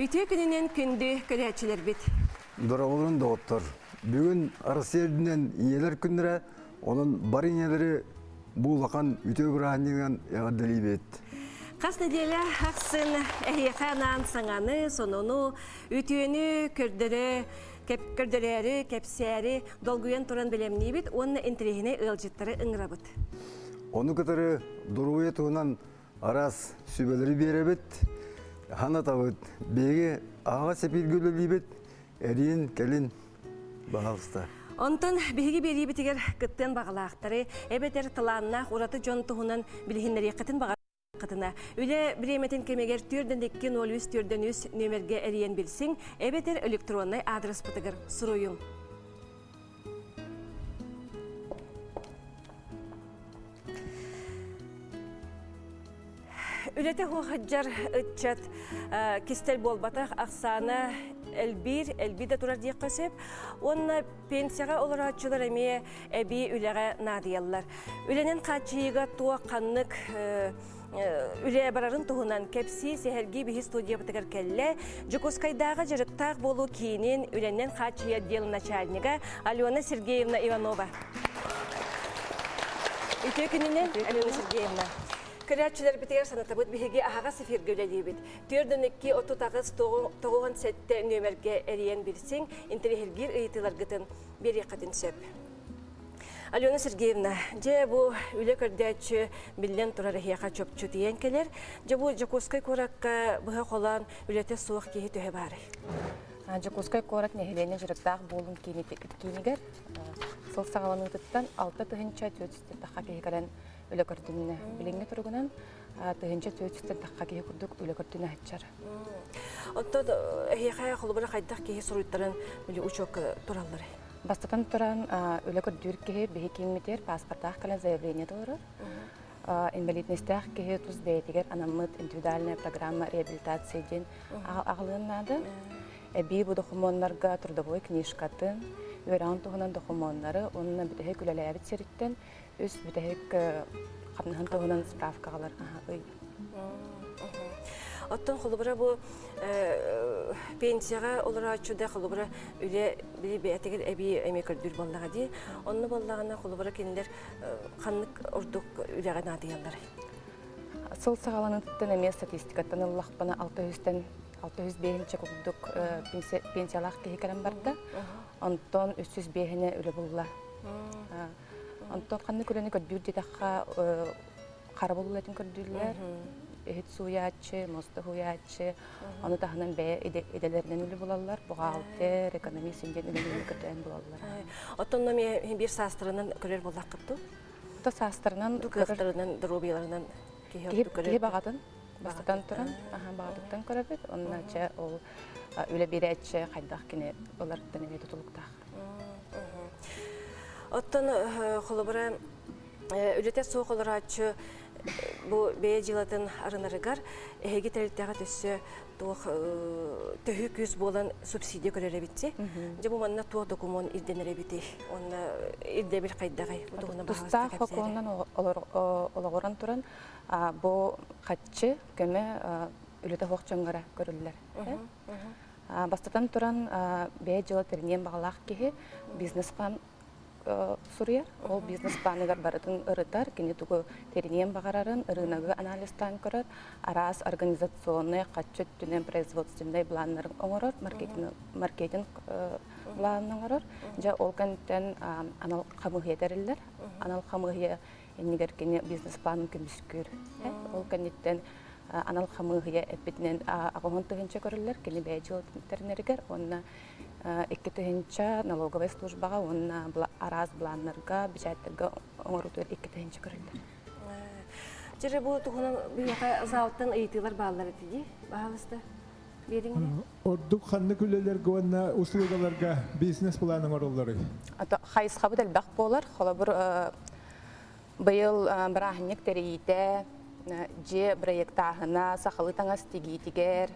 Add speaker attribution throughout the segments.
Speaker 1: Үтүө күнүнэн күндү көрөөччүлэрбит.
Speaker 2: Дорооболорун доҕоттор. Бүгүн Россия үрдүнэн ийэлэр күннэрэ, онон бары ийэлэри бу улахан үтүө бырааһынньыгынан эҕэрдэлиибит.
Speaker 1: Хас нэдиэлэ ахсын эһиэхэ анаан саҥаны, сонуну, үтүөнү көрдөрө, көрдөрөөрү, кэпсээри долгуйан туран бэлэмниибит уонна интэриэһинэй ыалдьыттары ыҥырабыт.
Speaker 2: Ону кытары доруобуйа туһунан араас сүбэлэри биэрэбит, ханатабыт. Биһиги аһаҕас эпииргэ үлэлиибит, эриин, кэлин, баһаалыста.
Speaker 1: Онтон биһиги биэриибитигэр кыттыан баҕалаахтары, эбэтэр талааннаах ураты дьон туһунан билиһиннэриэххитин баҕардаххытына, үлэ бириэмэтин кэмигэр 4 2 03 4 3 нүөмэргэ эрийэн билсиҥ, эбэтэр электроннай аадырыспытыгар суруйуҥ. Үлэтэ хуохадьар ыччат кистэл буолбатах ахсаана элбиир, элбии да турар диэххэ сөп. Уонна пенсияҕа олорооччулар эмиэ эбии үлэҕэ наадыйаллар. Үлэнэн хааччыйыыга туох ханнык үлэ барарын туһунан кэпсии сэһэргии биһи студиябытыгар кэллэ. Дьокуускайдааҕы дьарыктаах буолуу киинин үлэнэн хааччыйар отдел начальнига Алена Сергеевна Иванова. Үтүө күнүнэн, Алена Сергеевна. Көрөөччүлэрбитигэр санатабыт биһиги аһаҕас эфиргэ үлэлиибит. 4 2 38 97 нүөмэргэ эрийэн билсиҥ, интэриэһиргиир ыйытыыларгытын биэриэххитин сөп. Алена Сергеевна, дьэ бу үлэ көрдөөччү биллэн турар эһиэхэ чопчу тиийэн кэлэр. Дьэ бу Дьокуускай куоракка быһа холоон үлэтэ суох киһи төһө баарый?
Speaker 3: Дьокуускай куорат нэһилиэнньэ дьарыктаах буолун киинигэр сыл саҕаланыытыттан 6400 тахха киһи кэлэн үлэ көрдүннэ. Билиҥҥи туругунан 1400 тахха киһи курдук үлэ көрдүнэ сылдьар.
Speaker 1: Оттон эһиэхэ холобура хайдах киһи суруйтаран учуокка туралларый?
Speaker 3: Бастатан туран, үлэ көрдүүр киһи биһи кииммитигэр паспортаах кэлэн заявление толорор. Инвалидностаах киһи тус бэйэтигэр анаммыт индивидуальная программа реабилитации диэн аҕалыан наада. Эбии бу докумуоннарга трудовой книжкатын, үөрэҕин туһунан докумуоннары уонна бүтэһик үлэлээбит сириттэн үс бүтэһик хамнаһын туһунан справкаҕалар ый.
Speaker 1: Оттон холобура бу пенсияҕа олорооччу да холобура үлэ били бэйэтигэр эбии эмиэ көрдүүр буоллаҕа дии. Онно буоллаҕына холобура кинилэр ханнык ордук үлэҕэ наадыйалларый?
Speaker 3: Сыл саҕаланыытыттан эмиэ статистикаттан ыллахпына 600-тэн 605 курдук пенсиялаах киһи кэлэн барда. Онтон 305-ine үлэ булла. Онтон ханнык үлэни көрдүүр диэтэххэ харабыл үлэтин көрдүүллэр. Иһит сууйааччы, муоста сууйааччы, ону таһынан бэйэ идэлэринэн үлэ булаллар, бухгалтер, экономист диэн үлэни көрдөөн булаллар.
Speaker 1: Оттон эмиэ биир саастарынан көрөр буоллаххыт дуу?
Speaker 3: То саастарынан
Speaker 1: кыахтарынан, доруобуйаларынан киһи
Speaker 3: киһи баҕатын бастатан туран баҕатыттан көрөбүт. Онно чэ ол үлэ биэрээччи хайдах кини ыларыттан эмиэ тутулуктаах.
Speaker 1: Оттон холобура үлэтэ суох олорооччу бу бэйэ дьыалатын арынарыгар эһиги тэрилтэҕэ өссө туох төһүү күүс буолан субсидия көрөр эбитти. Дьэ бу манна туох докумуон ирдэнэр эбитий? Уонна ирдэбил хайдаҕый? Бу туһунан
Speaker 3: Тустаах сокуонунан олоҕуран туран бу хаччы көмө үлэтэ суох дьоҥҥо көрүллэр. Бастатан туран, бэйэ дьыала тэриниэн баҕалаах киһи бизнес-план суруйар. Ол бизнес-планыгар барытын ырытар, кини тугу тэриниэн баҕарарын, ырыынагы анализтаан көрөр, араас организационнай, хаччы өттүнэн производственнай планнарын оҥорор, маркетинг планын оҥорор. Дьэ, ол кэнниттэн анал хамыыһыйа тэриллэр. Анал хамыыһыйа иннигэр кини бизнес-планын көмүскүүр. Ол кэнниттэн анал хамыыһыйа эппитинэн 80 тыһыынча көрүллэр кини бэйэ дьыалатын тэринэригэр уонна 2 тыһыынча налоговай службаҕа уонна араас былааннарга, бэчээттэргэ оҥоруутугар 2 тыһыынча көрүллэр.
Speaker 1: Дьэ бу туһунан биһиэхэ залтан ыйытыылар бааллар этэ дии, баһаалыста. Биэриҥ
Speaker 4: Ордук ханнык үлэлэргэ уонна услугаларга бизнес-план оҥороллоруй?
Speaker 3: Хайысхабыт элбэх буолар. Холобур, быйыл бырааһынньык тэрийиитэ, дьиэ проектааһына, сахалыы таҥас тигиитигэр,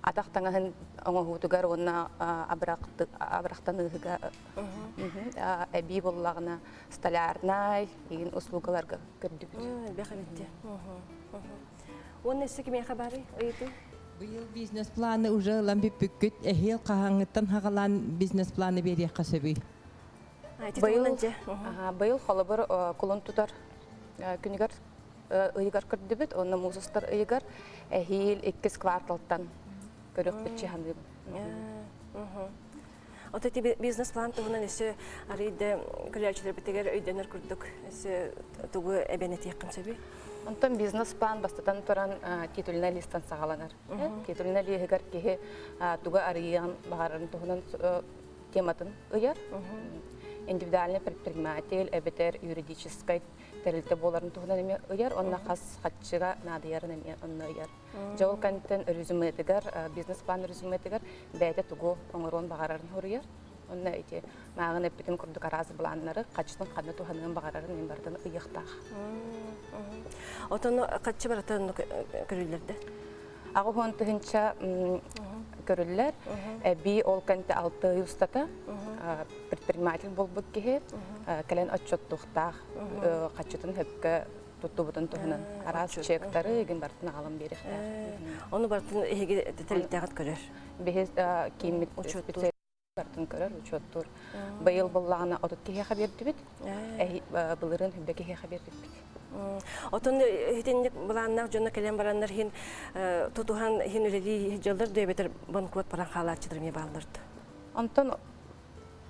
Speaker 3: атах таҥаһын оҥоһуутугар уонна абырахтаныыһыга эбии буоллаҕына столярнай игин услугаларга көрдүбүт.
Speaker 1: Элбэх эбит. Уонна өссө кимиэхэ баарый ыйытыы?
Speaker 5: Быйыл бизнес-планы уже ылан бүппүккүт. Эһиил хаһааҥҥыттан хаҕалаан бизнес-планы биэриэххэ сөбүй?
Speaker 3: Быйыл, быйыл холобур кулун тутар күнүгэр ыйыгар көрдүбүт, онно муус устар ыйыгар эһиил иккис кварталтан көрүөхпүт чыһаныыбын.
Speaker 1: Ото ити бизнес-план туһунан өссө арыый да көрөөччүлэрбитигэр өйдөнөр курдук өссө тугу эбэн этиэххин сөбүй?
Speaker 3: Онтон бизнес-план бастатан туран титульнай листан саҕаланар. Титульнай лиһигэр киһи тугу арыйыан баҕарарын туһунан тематын ыйар. Индивидуальный предприниматель эбэтэр юридическай тэрилтэ буоларын туһунан эмиэ ыйар, онно хас хаччыга наадыйарын эмиэ онно ыйар. Дьэ ол кэнниттэн резюметигэр, бизнес-план резюметигэр бэйэтэ тугу оҥоруон баҕарарын суруйар. Онно ити мааҕын эппитим курдук араас былааннары хаччытын ханна туһаныан баҕарарын мин барытын ыйыахтаах.
Speaker 1: Отону хаччы барыта оннук көрүллэрдэ?
Speaker 3: 80 тыһыынча көрүллэр. Эбии ол кэнтэ 6 ый устата предприниматель буолбут киһи кэлэн отчуоттуохтаах хаччытын хөпкө туттубутун туһунан араас чектары игин барытын аҕалан биэриэхтээх.
Speaker 1: Ону барытын эһиги тэрилтэҕит көрөр?
Speaker 3: Биһи кииммит барытын көрөр, учуоттуур. Быйыл буллаҕына 30 киһиэхэ биэрдибит. Былырыын 100 киһиэхэ биэрбиппит.
Speaker 1: Отон итинник былааннаах дьоно кэлэн бараннар хин тутуһан хин үлэлии дьаллар дөбөтөр банкрот баран хаалааччылар эмиэ бааллард.
Speaker 3: Онтон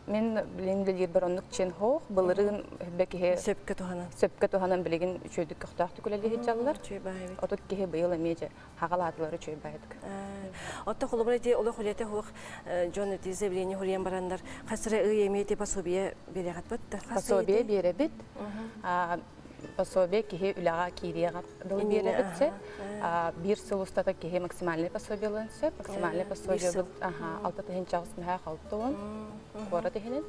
Speaker 3: Мин билин үлэлиирбэр оннук чин хоох, былырыын хүббэ киһи
Speaker 1: сөпкө туһанан
Speaker 3: сөпкө туһанан билигин үчүгэйдик көхтөөхтүк үлэлии сылдьаллар. 30 киһи быйыл эмиэ дьэ хаҕалаатылар үчүгэй баайдык.
Speaker 1: Отто холобура ити олох үлэтэ суох дьон ити заявление хуруйан бараннар хас эрэ ый эмиэ ити пособие биэрэҕит бытта.
Speaker 3: Пособие биэрэбит. Пособие киһи үлэҕэ киириэҕэ дылы биэрэбит сөп. Биир сыл устата киһи максимальный пособие ылыан сөп. Максимальный пособие 6 860 куорат иһинэн.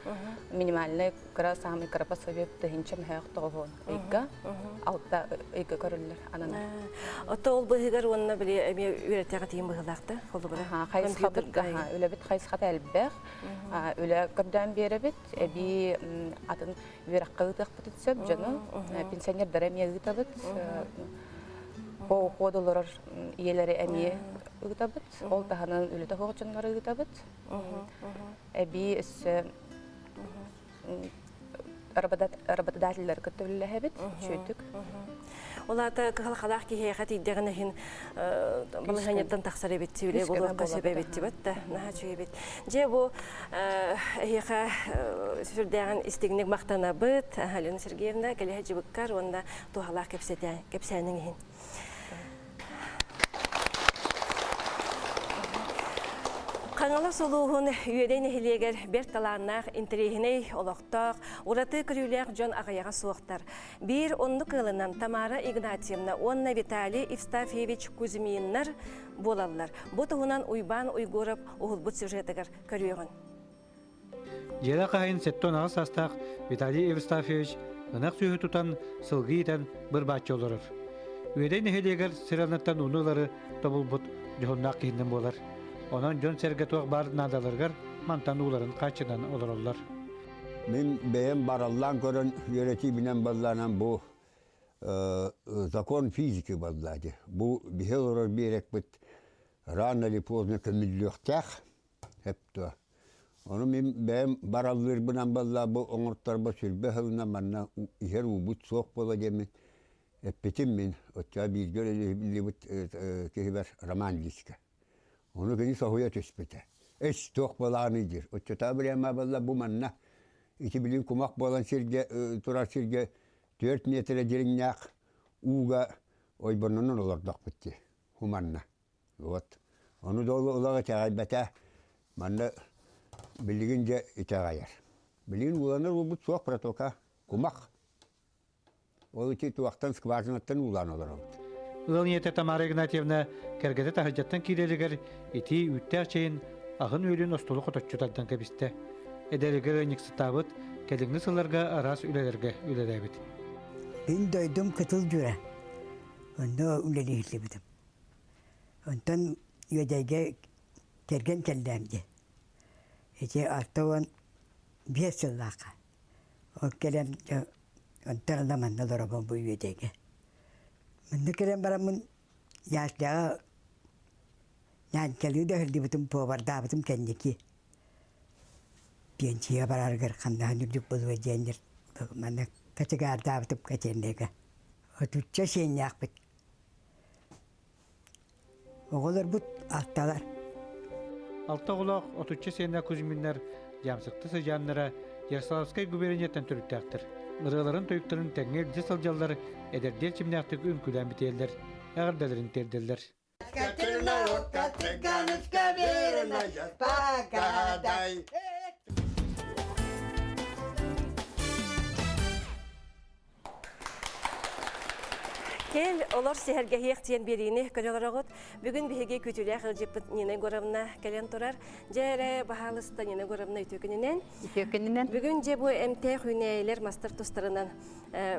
Speaker 3: Минимальный кыра самый кыра пособие 1090 ыйга алта ыйга көрүллэр ананар.
Speaker 1: Отто ол быһыгар уонна били эмиэ үөрэтэҕэ тиийин быһыылаахта холобура.
Speaker 3: Хайысхабыт үлэбит хайысхата элбэх. Үлэ көрдөөн биэрэбит. Эбии атын үөрэххэ ыытыахпытын сөп дьону пенсионердары эмиэ ыытабыт по уходу олорор ийэлэри эмиэ ыытабыт ол таһынан үлэтэ суох дьоннору ыытабыт эбии өссө работодателлары кытта үлэлэһэбит үчүгэйдик
Speaker 1: Ол аата кыһалҕалаах киһиэхэ тиийдэҕин иһин балаһыанньаттан тахсар эбит үлэ буолуохха сөп эбит дибэт да наһаа үчүгэй эбит. Дьэ бу эһиэхэ сүрдээҕин истиҥник махтанабыт Алена Сергеевна кэлиһэ дьыбыккар уонна туһалаах кэпсээниҥ иһин. Хаҥалас улууһун Үөдэй нэһилиэгэр бэрт талааннаах, интэриэһинэй олохтоох, ураты көрүүлээх дьон аҕыйаҕа суохтар. Биир оннук ыалынан Тамара Игнатьевна уонна Виталий Евстафьевич Кузьминнар буолаллар. Бу туһунан Уйбаан Уйгуров уһулбут сюжетыгар көрүөҕүн.
Speaker 6: Дьиэлээх хаһайын 78 саастаах Виталий Евстафьевич ынах сүөһү тутан, сылгы иитэн быр-бааччы олорор. Үөдэй нэһилиэгэр сир анныттан ууну ылары тобулбут дьоһуннаах киһинэн буолар. Онон дьон-сэргэ туох баар наадаларыгар мантан ууларын хааччынан олороллор.
Speaker 7: Мин бэйэм бараллаан көрөн үөрэтиибинэн баллаанан бу закон физики баллаа дии. Бу биһи олорор биэрэкпит рано или поздно көмүллүөхтээх эптуо. Ону мин бэйэм бараллыырбынан баллаа бу оҥорторбо сүрбэ сылынан манна иһэр уубут суох буола диэммин эппитим мин оччоҕо бииргэ үлэлиибит киһибэр Роман Ильичка. Ону кини соһуйа түспүтэ. Эс туох былааный диир. Оччотооҕу бириэмэ буолла бу манна ити билин кумах буолан сиргэ турар сиргэ 4 миэтэрэ дириҥнээх ууга ойбоннонон олордохпут дии хуманна. Вот. Ону да олох итэҕэйбэтэ. Манна билигин дьэ итэҕэйэр. Билигин ууланар уубут суох протока кумах. Ол ити туохтан скважинаттан уулаан олоробут.
Speaker 6: Ыал ийэтэ Тамара Игнатьевна кэргэтэ таһырдьаттан киирэригэр итии үүттээх чэйин аһын-үөлүн остуолу хоточчу тардан кэбистэ. Эдэригэр ыанньыксытаабыт, кэлиҥҥи сылларга араас үлэлэргэ үлэлээбит.
Speaker 8: Мин дойдум Кытыл Дьүрэ. Онно үлэлиһиллибитим. Онтон Үөдэйгэ кэргэн кэллээм дии. Ити 65 сыллаахха. Ол кэлэн онтон ыла манна олоробун бу Үөдэйгэ. Манна кэлэн бараммын ясляҕа Нянькалыы да сылдьыбытым, повардаабытым кэнники. Пенсия барарыгар хамнаһын үрдүк буолуо диэннэр манна категордаабытым кэтиэннэгэ. Отучча сиэннээхпит. Оҕолорбут алталар.
Speaker 6: Алта оҕолоох отучча сиэннээх Кузьминнар дьаамсыкты сыдьааннара Ярославскай губернияттан төрүттээхтэр. Ырыаларын-тойуктарын тэҥҥэ илдьэ сылдьаллар, эдэрдии эрчимнээхтик үҥкүүлээн бүтэллэр, эҕэрдэлэрин тиэрдэллэр.
Speaker 7: Цыганочка, цыганочка, верная, погадай.
Speaker 1: Кэл, олор сэһэргэһиэх диэн биэриини көрө олороҕут. Бүгүн биһиги күүтүүлээх ыалдьыппыт Нина Егоровна кэлэн турар. Дьэ эрэ, баһаалыста Нина Егоровна үтүө күнүнэн.
Speaker 9: Үтүө күнүнэн.
Speaker 1: Бүгүн дьэ бу эмтээх үүнээйилэр мастар тустарынан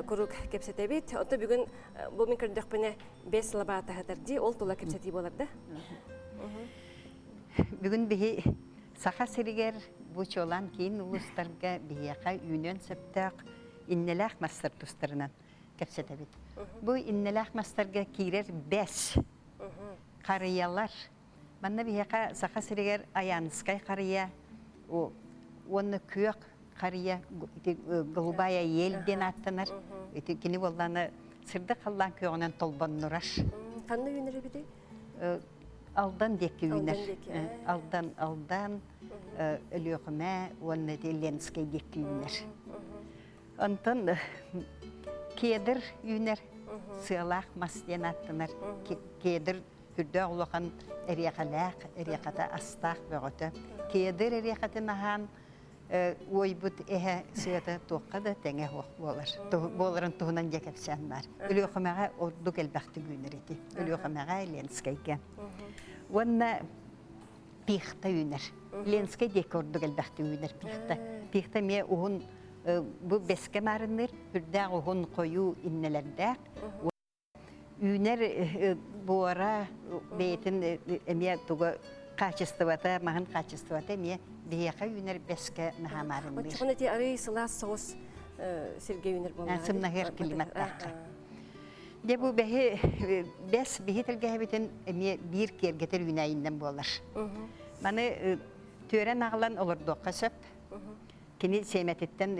Speaker 1: куруук кэпсэтэбит. Ото бүгүн бу мин көрдөхпүнэ бэс лабаатаһытар дии, ол тула кэпсэтии буолар да?
Speaker 9: Бүгүн биһи Саха сиригэр бу чуолаан киин улуустарга биһиэхэ үүнүөн сөптөөх иннэлээх мастар тустарынан кэпсэтэбит. Бу иннэлээх мастарга киирэр бэс, харыйалар. Манна биһиэхэ Саха сиригэр Аянскай харыйа уонна күөх харыйа голубая ель диэн ааттанар. Ити кини буоллаана сырдык халлаан күөҕүнэн толбоннурар.
Speaker 1: Ханна үүнэр эбитий?
Speaker 9: Алдан диэки үүнэр. Алдан, Алдан, Өлүөхүмэ уонна ити Ленскэй диэки үүнэр. Онтон кедр үүнэр, сыалаах мас диэн ааттанар. Кедр үрдээх улахан эриэхэлээх, эриэхэтэ астаах бөҕөтө. Кедр эриэхэтин аһаан уойбут эһэ сыата туохха да тэҥэ суох буолар. Буоларын туһунан дьэ кэпсээн баар. Өлүөхүмэҕэ ордук элбэхтик үүнэр ити. Өлүөхүмэҕэ, Ленскэйгэ. Уонна пихта үүнэр. Ленскэй диэки ордук элбэхтик үүнэр пихта. Пихта эмиэ уһун бу бэскэ маарынныыр, үрдээх уһун хойуу иннэлэрдээх. Үүнэр буора бэйэтин эмиэ туга хаачыстыбата, маһын хаачыстыбата эмиэ биһиэхэ үүнэр бэскэ наһаа маарынныыр.
Speaker 1: Оччоҕуна ити арый сылаас соҕус сиргэ үүнэр буоллаҕа.
Speaker 9: Сымнаһыар климаттаахха. Дьэ бу бэһи бэс биһи тэлгэһэбитин эмиэ биир киэргэтэр үүнээйиннэн буолар. Маны түөрэн аҕалан олордуохха сөп. Кини сиэмэтиттэн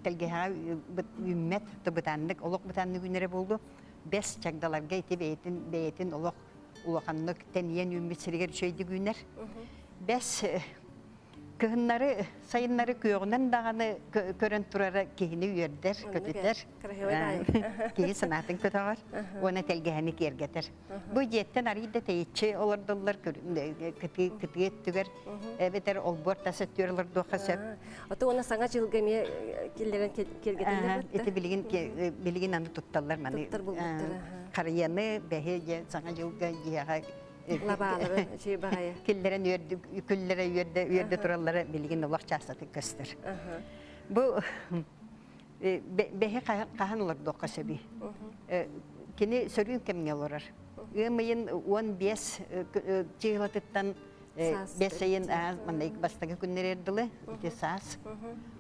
Speaker 9: тэлгэһэҕэ үүммэт, бытааннык, олох бытааннык үүнэрэ буолуо. Бэс чагдаларга ити бэйэтин бэйэтин олох улаханнык тэнийэн үүммүт сиригэр үчүгэйдик үүнэр. Бэс Кыһыннары, сайыннары күөҕүнэн даҕаны көрөн турара киһини үөрдэр, көтүтэр. Киһи санаатын көтөҕөр уонна тэлгэһэни киэргэтэр. Бу дьиэттэн арыый да тэйиччи олордуллар кытыы кытыы өттүгэр эбэтэр олбуор тас өттүгэр олордуохха сөп.
Speaker 1: Ото уонна саҥа дьылга эмиэ киллэрэн киэргэтэллэр.
Speaker 9: Ити билигин билигин аны тутталлар маны. Харыйаны бэһи дьэ саҥа дьылга дьиэҕэ
Speaker 1: Лабаалары үчүгэй баҕайы.
Speaker 9: Киллэрэн үөрдү, күллэрэ үөрдэ, үөрдэ тураллара билигин олох чаастатык көстөр. Бу бэһи хаһан олордуохха сөбүй? Кини сөрүүн кэмҥэ олорор. Ыам ыйын 15 чыһылатыттан бэс ыйын бастакы күннэригэр дылы, ити саас.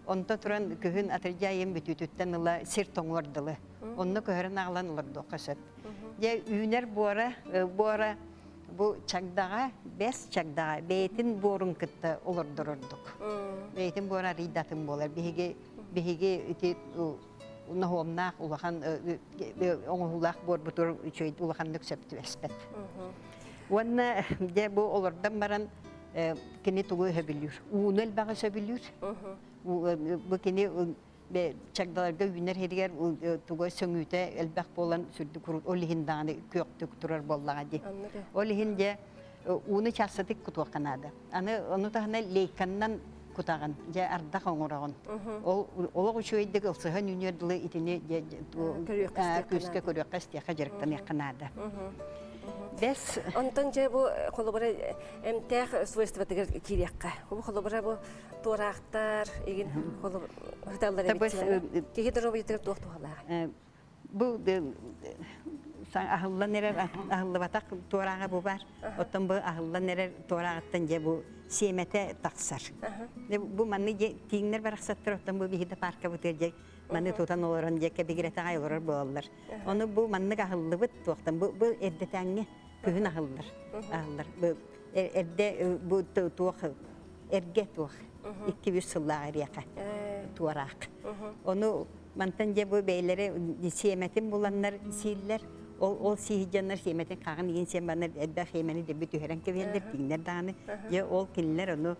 Speaker 9: Онто туран күһүн атырдьа ыйын бүтүүтүттэн ыла сир тоҥуор дылы. Онно көһөрөн аҕалан олордуохха сөп. Дьэ үүнэр буора, буора бу чагдаҕа, бэс чагдаҕа бэйэтин буорун кытта олордор ордук. Бэйэтин буора арыйдатын буолар. Биһиги биһиги ити ноһуомнаах улахан оҥоһуулаах буорбутугар үчүгэй улаханнык сөп түбэспэт. Уонна дьэ бу олордон баран кини тугу сөбүлүүр? Ууну элбэҕи сөбүлүүр. Бу кини чагдаларга үүнэр сиригэр туга сөҥүүтэ элбэх буолан сүрдүк ол иһин даҕаны күөхтүк турар буоллаҕа дии. Ол иһин дьэ ууну чаастатык кутуохха наада. Аны ону таһынан лейканнан кутаҕын, дьэ ардах оҥороҕун. Ол олох үчүгэйдик ылсыһан үүнүөр дылы итини күүскэ көрүөххэ истиэххэ дьарыктаныахха наада.
Speaker 1: Бэс Онтон дьэ бу холобура эмтээх свойствотыгар киириэххэ. Бу холобура бу туораахтар игин ыталлар эбит киһи доруобуйатыгар туох туһалаах
Speaker 9: бу аһыллан эрэр аһыллыбатах туорааҕа бу бар оттон бу аһыллан эрэр туорааҕыттан дьэ бу сиэмэтэ тахсар бу манны дьэ тииҥнэр барахсаттар оттон бу биһиги да паркабытыгар дьэ маны тутан олорон дьэ кэбигирэтэ олорор буолаллар ону бу маннык аһыллыбыт туохтан бу бу эрдэтээҥҥи күһүн аһыллар аһыллар. Эрдэ бу туох эргэ туох 2-3 сыллаах эриэхэ туораах. Ону мантан дьэ бу бэйэлэрэ сиэмэтин буланнар сииллэр. Ол ол сииһдьаннар сиэмэтин хаҕын иин сиэн баннар элбэх сиэмэни дэби түһэрэн кэбиһэллэр тииҥнэр даҕаны. Дьэ ол кинилэр ону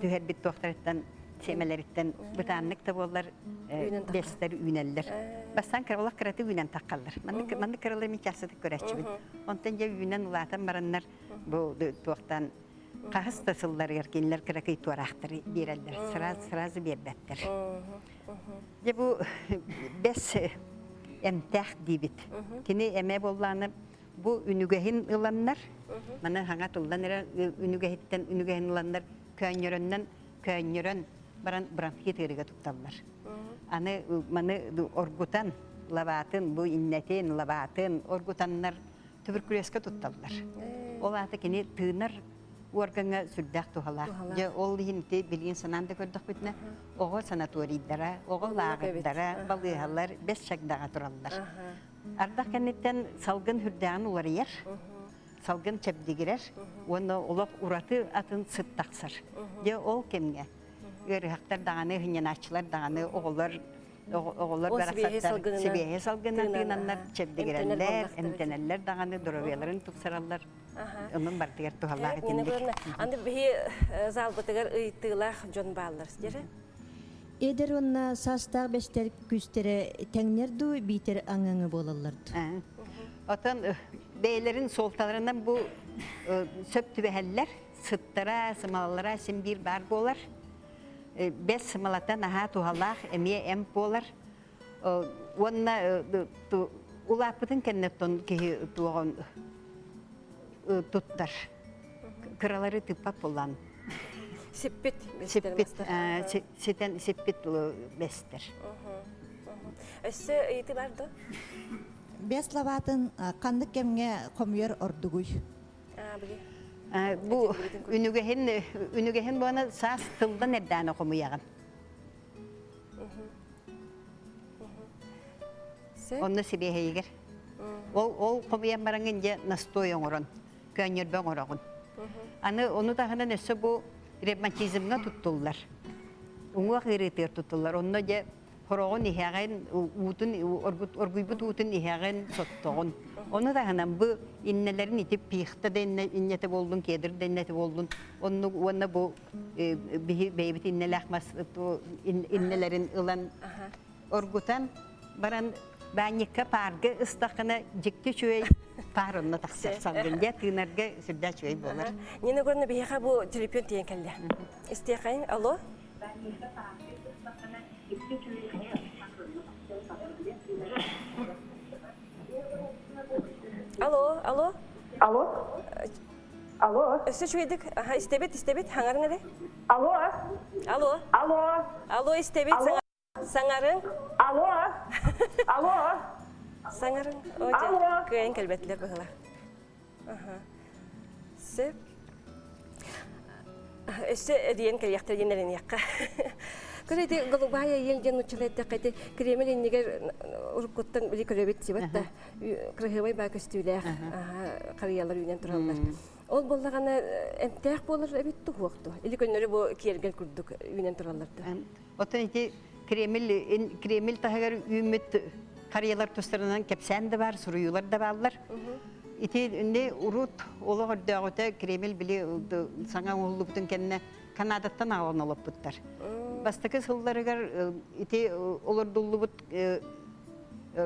Speaker 9: түһэрбит туохтарыттан сиэмэлэриттэн бытааннык да буоллар бэстэр үүнэллэр. Бастаан кыралах кыраты үүнэн таххаллар. Маннык маннык кыралар мин чаастатык көрөөччүбүн. Онтон дьэ үүнэн улаатан бараннар бу туохтан хаһыс да сылларыгар кинилэр кыракый туораахтары биэрэллэр. Сразу сразу биэрбэттэр. Дьэ бу бэс эмтээх диибит. Кини эмэ буоллааны бу үнүгэһин ыланнар, маны хаҥа тыллан эрэ үнүгэһиттэн үнүгэһин ыланнар көөнньөрөннөн көөнньөрөн баран бронхит ыарыыга тутталлар. Аны маны оргутан лабаатын, бу иннэтин, лабаатын оргутаннар туберкулезка тутталлар. Ол аата кини тыынар уоргаҥҥа сүрдээх туһалаах. Дьэ ол иһин ити билигин санаан да көрдөхпүтүнэ, оҕо санаторийдара, оҕо лааҕырдара, балыыһалар бэс чагдаҕа тураллар. Ардах кэнниттэн салгын үрдээҕин уларыйар, салгын чэбдигирэр уонна олох ураты атын сыт тахсар. Дьэ ол кэмҥэ ыарыһахтар даҕаны, сынньанааччылар даҕаны, оҕолор оҕолор барахсаттар сибиэһэй салгынан тыынаннар чэбдигирэллэр, эмтэнэллэр даҕаны, доруобуйаларын тупсараллар. Онон барытыгар туһалаах итинник.
Speaker 1: Аны биһи залбытыгар ыйытыылаах дьон бааллар, дьэрэ?
Speaker 10: Эдэр уонна саастаах бэстэр күүстэрэ тэҥнэр дуу, биитэр аҥаҥы буолаллар дуу?
Speaker 9: Отон бэйэлэрин суолталарынан бу сөп түбэһэллэр. Сыттара, сымалалара син биир баар буолар. Бэс сымалата наһаа туһалаах, эмиэ эмп буолар. Уонна улааппытын кэнниттэн киһи туоҕун туттар. Кыралары тыппат буолан.
Speaker 1: Сиппит.
Speaker 9: Сиппит, ситэн сиппит бэстэр.
Speaker 1: Өссө ыйыты бар да?
Speaker 10: Бэс лабаатын ханнык кэмҥэ хомуйар ордугуй?
Speaker 9: Бу үнүгэһин үнүгэһин буона саас тылдан эрдээн хомуйаҕын. Онно сибиэһэйигэр. Ол ол хомуйан бараҥын дьэ настой оҥорон, көөнньөрбө оҥороҕун. Аны ону таһынан өссө бу ревматизмҥа туттуллар. Уҥуох ыарыытыгар туттуллар. Онно дьэ хороҕун иһэҕин, уутун оргуйбут уутун иһэҕин, соттоҕун. Ону таһынан бу иннэлэрин ити пихта да иннэтэ буоллун, кедр да иннэтэ буоллун, оннук уонна бу биһи бэйэбит иннэлээх мас иннэлэрин ылан оргутан баран баанньыкка паарга ыстаххына дьикти үчүгэй паар онно тахсар салгын дьэ тыынарга сүрдээх үчүгэй буолар.
Speaker 1: Нина Егоровна биһиэхэ бу телефон тиийэн кэллэ. Истиэхэйин, алло. Алло, алло.
Speaker 11: Алло. Алло.
Speaker 1: Өссө үчүгэйдик истэбит, истэбит, хаҥарыҥ эрэ.
Speaker 11: Алло.
Speaker 1: Алло.
Speaker 11: Алло.
Speaker 1: Алло, истэбит, саҥарыҥ.
Speaker 11: Алло. Алло.
Speaker 1: Саҥарыҥ.
Speaker 11: Алло.
Speaker 1: Кыайан кэлбэтилэр быһыылаах. Сөп. Өссө эдийэн кэлиэхтэр диэн эрэниэххэ. Көр ити голубая ел диэн нуччалыы эттэххэ ити Кремль иннигэр уруккуттан били көрөбүт сибэт да кырыһыабай баа көстүүлээх харыйалар үүнэн тураллар. Ол буоллаҕына эмтээх буолар эбит туһуох дуо? Или көннөрү бу киэргэл курдук үүнэн тураллар да?
Speaker 9: Оттон ити Кремль Кремль таһыгар үүммүт харыйалар тустарынан кэпсээн да баар, суруйуулар да бааллар. Ити инни урут олох өрдөөҕүтэ Кремль били саҥа оҥоһуллубутун кэннэ Канадаттан аҕалан олоппуттар. Бастакы сылларыгар ити олордуллубут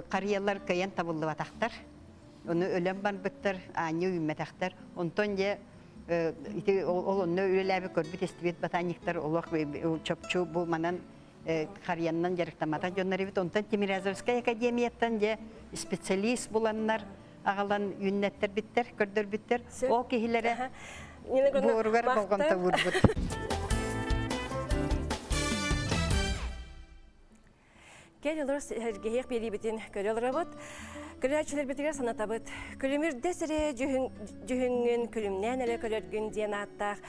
Speaker 9: харыйалар кыайан табыллыбатахтар. Ону өлөн барбыттар, аанньа үүммэтэхтэр. Онтон дьэ ити ол онно үлэлээбит көрбүт истибит ботаниктар олох чопчу бу манан харыйаннан дьарыктамматах дьоннор эбит. Онтон Тимирязевскай академияттан дьэ специалист буланнар аҕалан үүннэттэрбиттэр, көрдөрбүттэр. Ол киһилэрэ буоругар болҕомто уурбут.
Speaker 1: Кэл олор сэргэһиэх биэриибитин көрө олоробут. Көрөөччүлэрбитигэр санатабыт. Күлүмүрдэ сире дьүһүҥҥүн күлүмнээн эрэ көрөргүн диэн ааттаах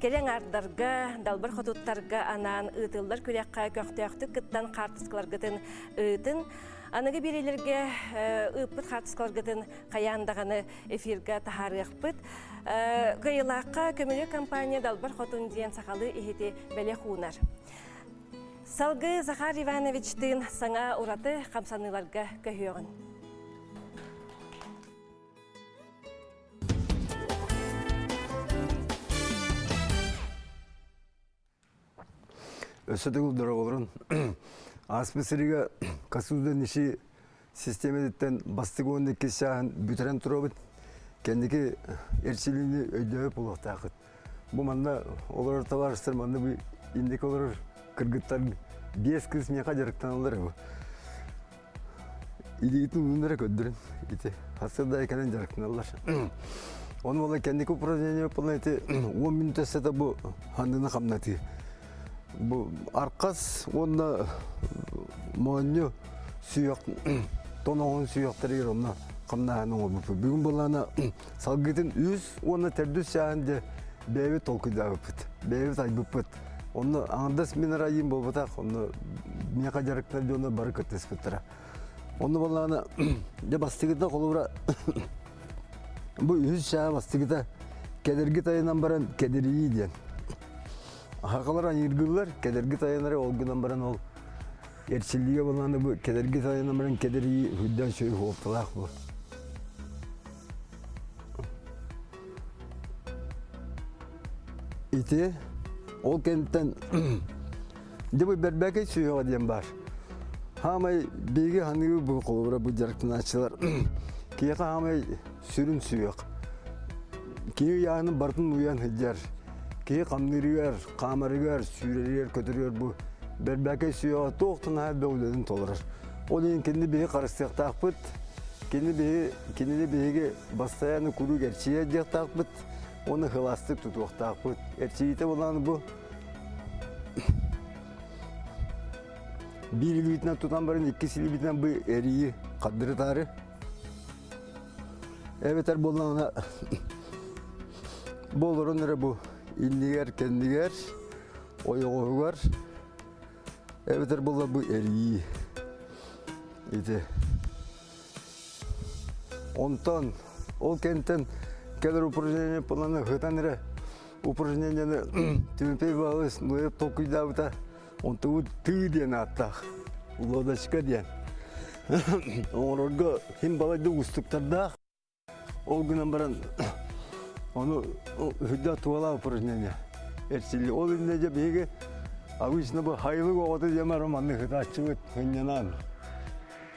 Speaker 1: кэлэҥ ардарга, далбар хотуттарга анаан ыытыллар күрэххэ көхтөөхтүк кыттан хаартыскаларгытын ыытын. Аныгы биэриилэргэ ыыппыт хаартыскаларгытын хайаан даҕаны эфиргэ таһаарыахпыт. Кыайыылаахха көмүлүөк компания Далбар Хотун диэн сахалыы иһити бэлэх уунар. Салгыы Захар Ивановичтыын саҥа ураты хамсаныыларга көһүөҕүн.
Speaker 2: Өссө төгүл дороголорун ааспыт сиригэ Касуда Ниши систиэмэтиттэн бастакы уонна иккис чааһын бүтэрэн туруобут. Кэнники эрчилиини өйдөөбөт буолуохтааххыт. Бу манна олорор табаарыстар манна бу инники олорор кыргыттар биэс кыыс миэхэ дьарыктаналлар бу. Илиитин уунун эрэ көрдөрүн ити сарсыарда кэлэн дьарыктаналлар. Ону буолан кэнники упражнение буолан ити 10 мүнүүтэ сыта бу ханныны хамнатыы. Бу аркас уонна моонньу сүһүөх тоноҕун сүһүөхтэригэр онно хамнааһын оҥорбуппут. Бүгүн буоллаҕына салгыытын үс уонна төрдүс чааһын дьэ бэйэбит толкуйдаабыппыт, бэйэбит айбыппыт. Онно аҥардас мин арайыым буолбатах, онно миэхэ дьарыктанар дьоннор бары кыттыспыттара. Онно буоллаҕына дьэ бастыгыта холобура бу үһүс чааһа бастыгыта кэдэрги тайынан баран кэдэрийии диэн. Хахалар аньыыргыыллар, кэдэрги тайанары ол гынан баран ол эрчиллиигэ буоллаҕына бу кэдэрги тайынан баран кэдэрийии үрдээн сүрү суолталаах бу. Ити ол кэнниттэн дьэ бу бэрбээкэй сүһүөҕэ диэн баар. Хаамай биһиги ханыгы бу холобура бу дьарыктанааччылар киһиэхэ хаамай сүрүн сүһүөх. Киһи ыйааһынын барытын уйан сылдьар. Киһи хамныырыгар, хаамарыгар, сүүрэригэр, көтөрүгэр бу бэрбээкэй сүһүөҕэ туох да наһаа элбэх үлэтин толорор. Ол иһин кинини биһи харыстыахтаахпыт. Кини биһи, кинини биһиги бастайааны куруук эрчийэ диэхтаахпыт уонна сылаастык тутуохтаахпыт. Эрчийиитэ буолан бу биир илиитинэн тутан баран иккис илиибитинэн бу эрийи хардырытаары эбэтэр буоллаҕына бу олорон эрэ бу иннигэр кэннигэр ойоҕоһугар эбэтэр буолла бу эрийии ити Онтон ол кэнтэн кэлэр упражнение планы ыһытан эрэ упражнениены Тимофей Павлович Ноев толкуйдаабыта. Онтубут тыы диэн ааттаах. Лодочка диэн. Оҥорорго хим балайда уустуктардаах. Ол гынан баран ону үрдээх туһалаах упражнение эрчиллии. Ол иннинэ дьэ биһиги обычно бу хайылык оҕото диэн баран маннык ыһытааччыбыт сынньанан.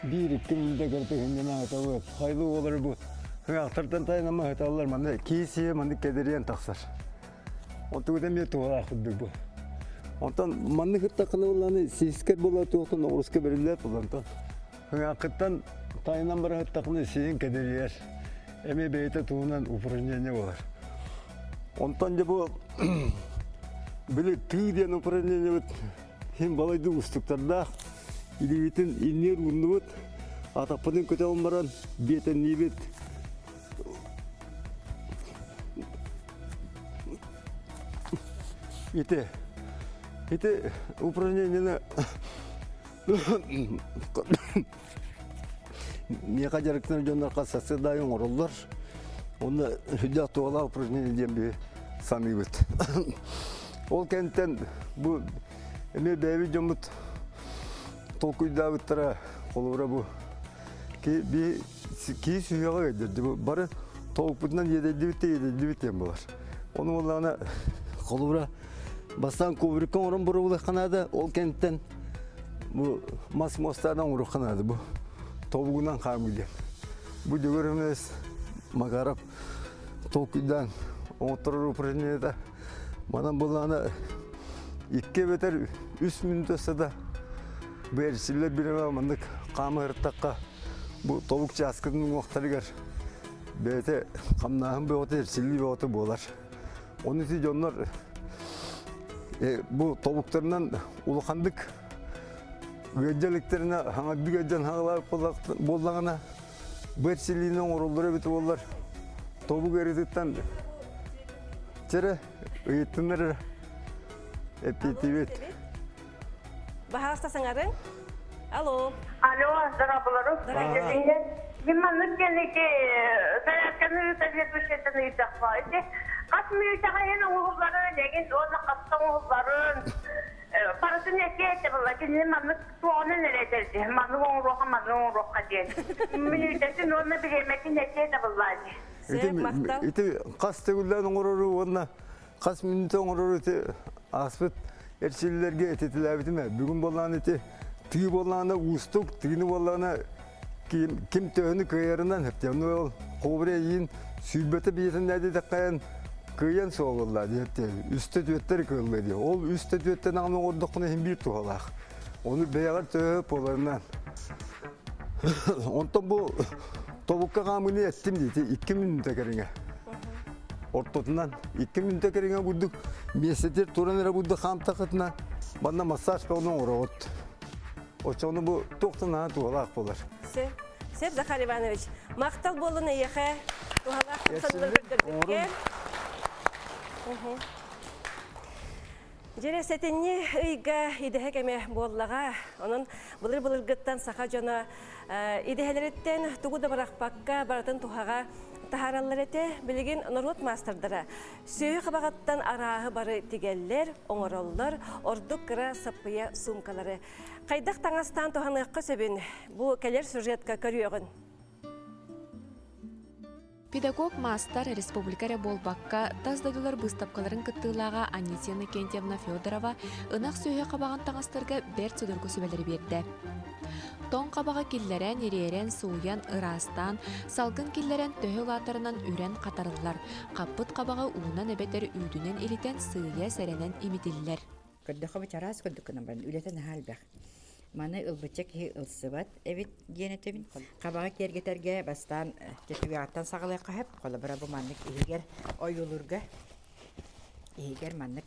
Speaker 2: Биир-икки мүнүүтэ кырата сынньанан ыһытабыт. Хайылык оҕолоро бу ыҥаахтартан тайанан ыһыталлар. Манна киис сиэ маннык кэдэрийэн тахсар. Онтугут эмиэ туһалаах курдук бу. Онтон маннык ыттаххына буоллаҕына сиискэр буола туохтан оҕуруска бэриллэр буоллантан Ыҥааххыттан тайынан быраһыттахына сиһин кэдэрийэр. Эмиэ бэйэтэ туһунан упражнение буолар. Онтон дьэ бу били тыы диэн упражнениебыт иһин балайды уустуктардаах. Илиибитин инниэр ууннубут, атахпытын көтөҕөн баран биэтэнниибит. Ити ити упражнениены Миэхэ дьарыктанар дьоннор хас сарсыарда аайы оҥороллор. Онно сүрдээх туһалаах упражнение диэн биһи саныыбыт. Ол кэнниттэн бу эмиэ бэйэбит дьоммут толкуйдаабыттара холобура бу киһи сүһүөҕэ өйдөрдө бу бары толкуппутунан иэдэйдибит да иэдэйдибит диэн буолар. Ону буоллаҕына холобура бастаан коврикка оҥорон боруобулахха наада ол кэнниттэн Бу мас муостаан оҥоруохха наада бу. Тобугунан хаамыы диэн. Бу Дьөгүөр Өмүөс Макаров толкуйдаан оҥотторор упражнениета манан буоллаҕына икки эбэтэр үс мүнүүтэ устата бу эрчиллэр бириэмэ маннык хаама сырыттахха бу тобук чааскытын уҥуохтарыгар бэйэтэ хамнааһын бөҕөтө эрчиллии бөҕөтө буолар. Ону ити дьоннор бу тобуктарынан улаханнык ыалдьа иликтэринэ хаҥардык ыалдьан хаалаабыт буоллаҕына бу эрчиллиини оҥороллоро эбит буоллар тобук ыарыытыттан чэрэ ыйыттыннар эрэ эппиэттиибит.
Speaker 1: Баһаалыста саҥарыҥ. Алло.
Speaker 11: Алло, здравствуйте.
Speaker 1: Здравствуйте.
Speaker 11: Мин маннык диэн ити зарядканы ыытар ыйдахпа. Ити хас мүнүүтэҕэ оҥоһулларын, эгин уонна хаста оҥоһулларын барытын этиэ этэ буолла. Кинини маннык туоҕунан эрэ этэрди. Маннык оҥоруохха, маннык оҥоруохха диэн. Мүнүүтэтин уонна бириэмэтин этиэ этэ буолла дии.
Speaker 2: Ити хас төгүллээн оҥорору уонна хас мүнүүтэ оҥорору ити ааспыт эрчиллэргэ этитилээбитим ээ. Бүгүн буоллаҕына ити тыы буоллаҕына уустук, тыыны буоллаҕына ким, ким төһөнү кыайарынан хэптиэн ол холобура эйиин сүүрбэтэ биэтин диэтэххэ кыайан суолулла диэт үстэ түөттэр кыалла дии. Ол үстэ түөттэн аҕаны оҥордоххуна иһин биир туһалаах. Ону бэйэҕэр төһө буоларынан. Онтон бу тобукка хаамыыны эттим диити 2 мүнүүтэ кэриҥэ. Ортотунан 2 мүнүүтэ кэриҥэ курдук миэстэтигэр туран эрэ курдук хаамтахытына манна массаж бөҕөнү оҥороҕут. Оччоҕуна бу туох да наһаа туһалаах буолар.
Speaker 1: Сөп. Сөп, Захар Иванович. Махтал буоллун эйиэхэ. Туһалаах хамсаныылар көрдөрбүккэ. Дьэрэ сэтинньи ыйга идэһэ кэмэ буоллаҕа. Онон былыр-былыргыттан саха дьоно идэһэлэриттэн тугу да бырахпакка барытын туһаҕа таһаараллар этэ. Билигин норуот маастардара сүөһү хабаҕыттан арааһы бары тигэллэр, оҥороллор, ордук кыра саппыйа суумкалары. Хайдах таҥастаан туһаныахха сөбүн бу кэлэр сюжетка көрүөҕүн.
Speaker 12: Педагог-маастар республика эрэ буолбакка, тас дойдулар быыстапкаларын кыттыылааҕа Анисия Иннокентьевна Федорова ынах сүөһү хабаҕын таҥастарга бэрт судургу сүбэлэри биэрдэ. Тоҥ хабаҕы киллэрэн, ириэрэн, сууйан, ыраастаан, салгын киллэрэн төһө улаатарынан үрэн хатарыллар. Хаппыт хабаҕы уунан эбэтэр үүтүнэн илитэн сыыйа сэрэнэн имитиллэр.
Speaker 13: Көрдөххө бу чараас курдук гынан баран үлэтэ наһаа элбэх. Маны ылбычча киһи ылсыбат эбит диэн этэбин. Хабаҕы киэргэтэргэ бастаан түгэҕиттэн саҕалыахха сөп. Холобура бу маннык иһигэр ойуулуурга иһигэр маннык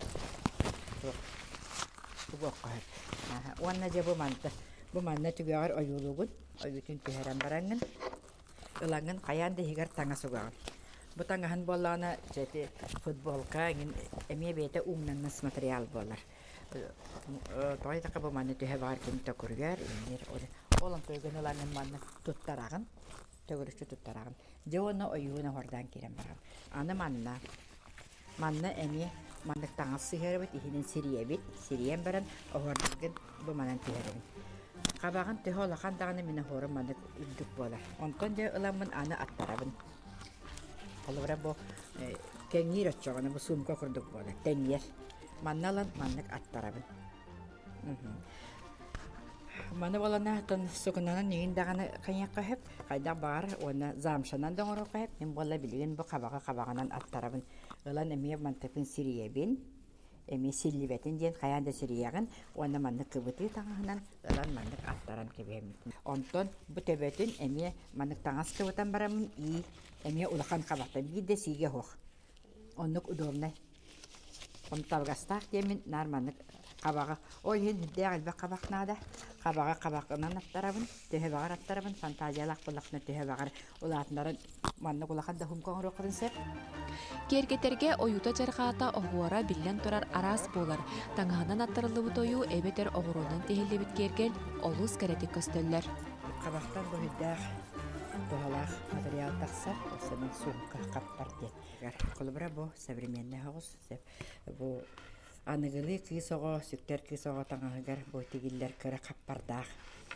Speaker 13: угуохха сөп. Уонна дьэ бу манта бу манна түгэҕэр ойуулуугун, ойуутун түһэрэн бараҥҥын ылаҥҥын хайаан да иһигэр таҥас угаҕын. Бу таҥаһын буоллаҕына дьэ ити футболка эҥин эмиэ бэйэтэ умнаннас материал буолар. Тоҕо диэтэххэ бу манна төһө баҕар кини токуруйар, иҥнэр. Ол онтуйгун ылаҥҥын манна туттараҕын, төгүрүччү туттараҕын. Дьэ уонна ойуун оһордаан киирэн бараҕын. Аны манна Манна эмиэ маннык таҥас сыһыарабыт, иһинэн сирийэбит, сирийэн баран оһуордаргын бу манан түһэрэбин. Хабаҕын төһө улахан даҕаны мин оһуорум маннык үрдүк буолар. Онтон дьэ ыламмын аны аттарабын. Холобура бу кэҥиир оччоҕуна бу суумка курдук буолар, тэҥиэр. Манна ылан маннык аттарабын. Маны буолана сукунанан иҥин даҕаны хайыахха сөп, хайдах баҕар уонна замшанан да оҥоруохха сөп. Мин буолла билигин бу хабаҕы хабаҕынан аттарабын. Ылан эмиэ мантыкпын сирийэбин, эмиэ силлибэтин диэн хайаан да сирийэҕин уонна маннык кыбытыы таҥаһынан ылан маннык аттаран кэбиһэбин. Онтон бу төбөтүн эмиэ маннык таҥас кыбытан бараммын ии эмиэ улахан хабахтан биир да сиигэ суох. Оннук удобнай. Табыгастаах диэммин наар маннык хабаҕы ол иһин үрдээх элбэх хабах наада. Хабаҕы хабаҕынан аттарабын, төһө баҕар аттарабын, фантазиялаах буоллахпына төһө баҕар улаатыннаран маннык улахан да сумка оҥоруоххутун сөп.
Speaker 12: Киэргэтэргэ ойуута дьарҕаата оһуора биллэн турар араас буолар. Таҥаһынан аттарыллыбыт ойуу эбэтэр оҕуруонан тиһиллибит киэргэл олус кэрэтик көстөллөр.
Speaker 13: Хабахтан бу үрдээх туһалаах материал тахсар, өссө сумка хаппар диэн. Холобура бу современный оҕус бу аныгылыы кыыс оҕо сүктэр кыыс оҕо таҥаһыгар бу тигиллэр кыра хаппардаах.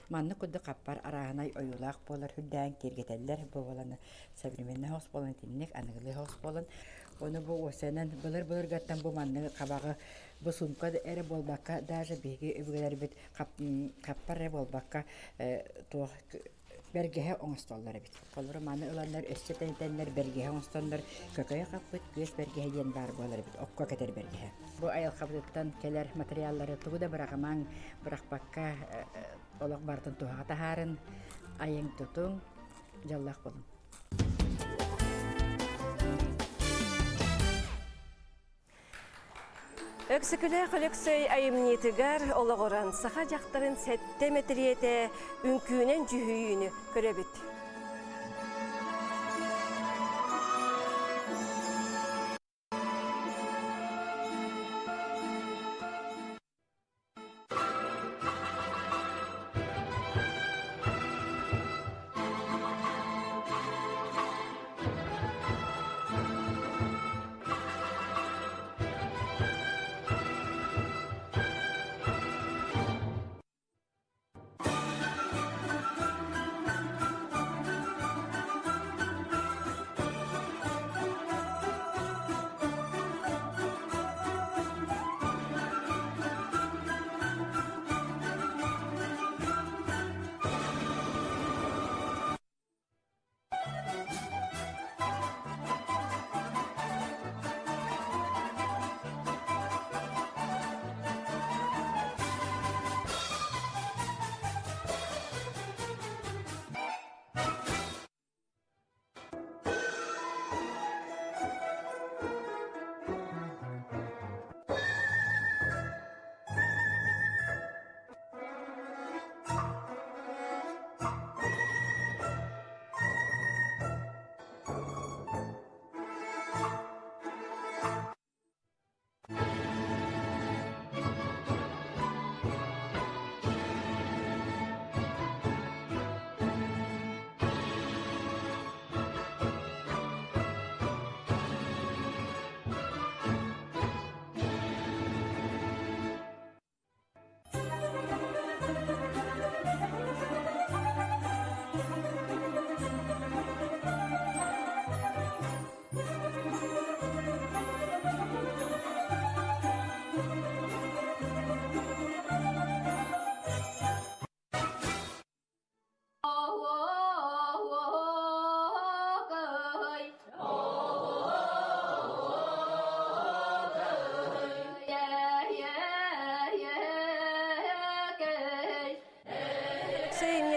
Speaker 13: Маннык курдук хаппар арааһынай ойуулаах буолар үрдээн киэргэтэллэр бу буолан современный оҕус буолан итинник аныгылыы оҕус буолан ону бу уосанан былыр-былыргаттан бу маннык хабаҕы бу сумка эрэ буолбакка даже биһиги өбүгэлэрбит хаппар эрэ буолбакка туох бэргэһэ оҥостоллор эбит. Холобура маны ыланнар өссө тэнитэннэр бэргэһэ оҥостоннор көкөйө хаппыт күөс бэргэһэ диэн баар буолар эбит, окко кэтэр бэргэһэ. Бу айылҕабытыттан кэлэр материаллары тугу да быраҕымаҥ, бырахпакка олох барытын туһаҕа таһаарын, айыҥ-тутуҥ, дьоллоох буолуҥ.
Speaker 1: Өксөкүлээх Өлөксөй айымньытыгар олоҕуран саха дьахтарын сэттэ мэтириэтэ үҥкүүнэн дьүһүйүүнү көрөбүт.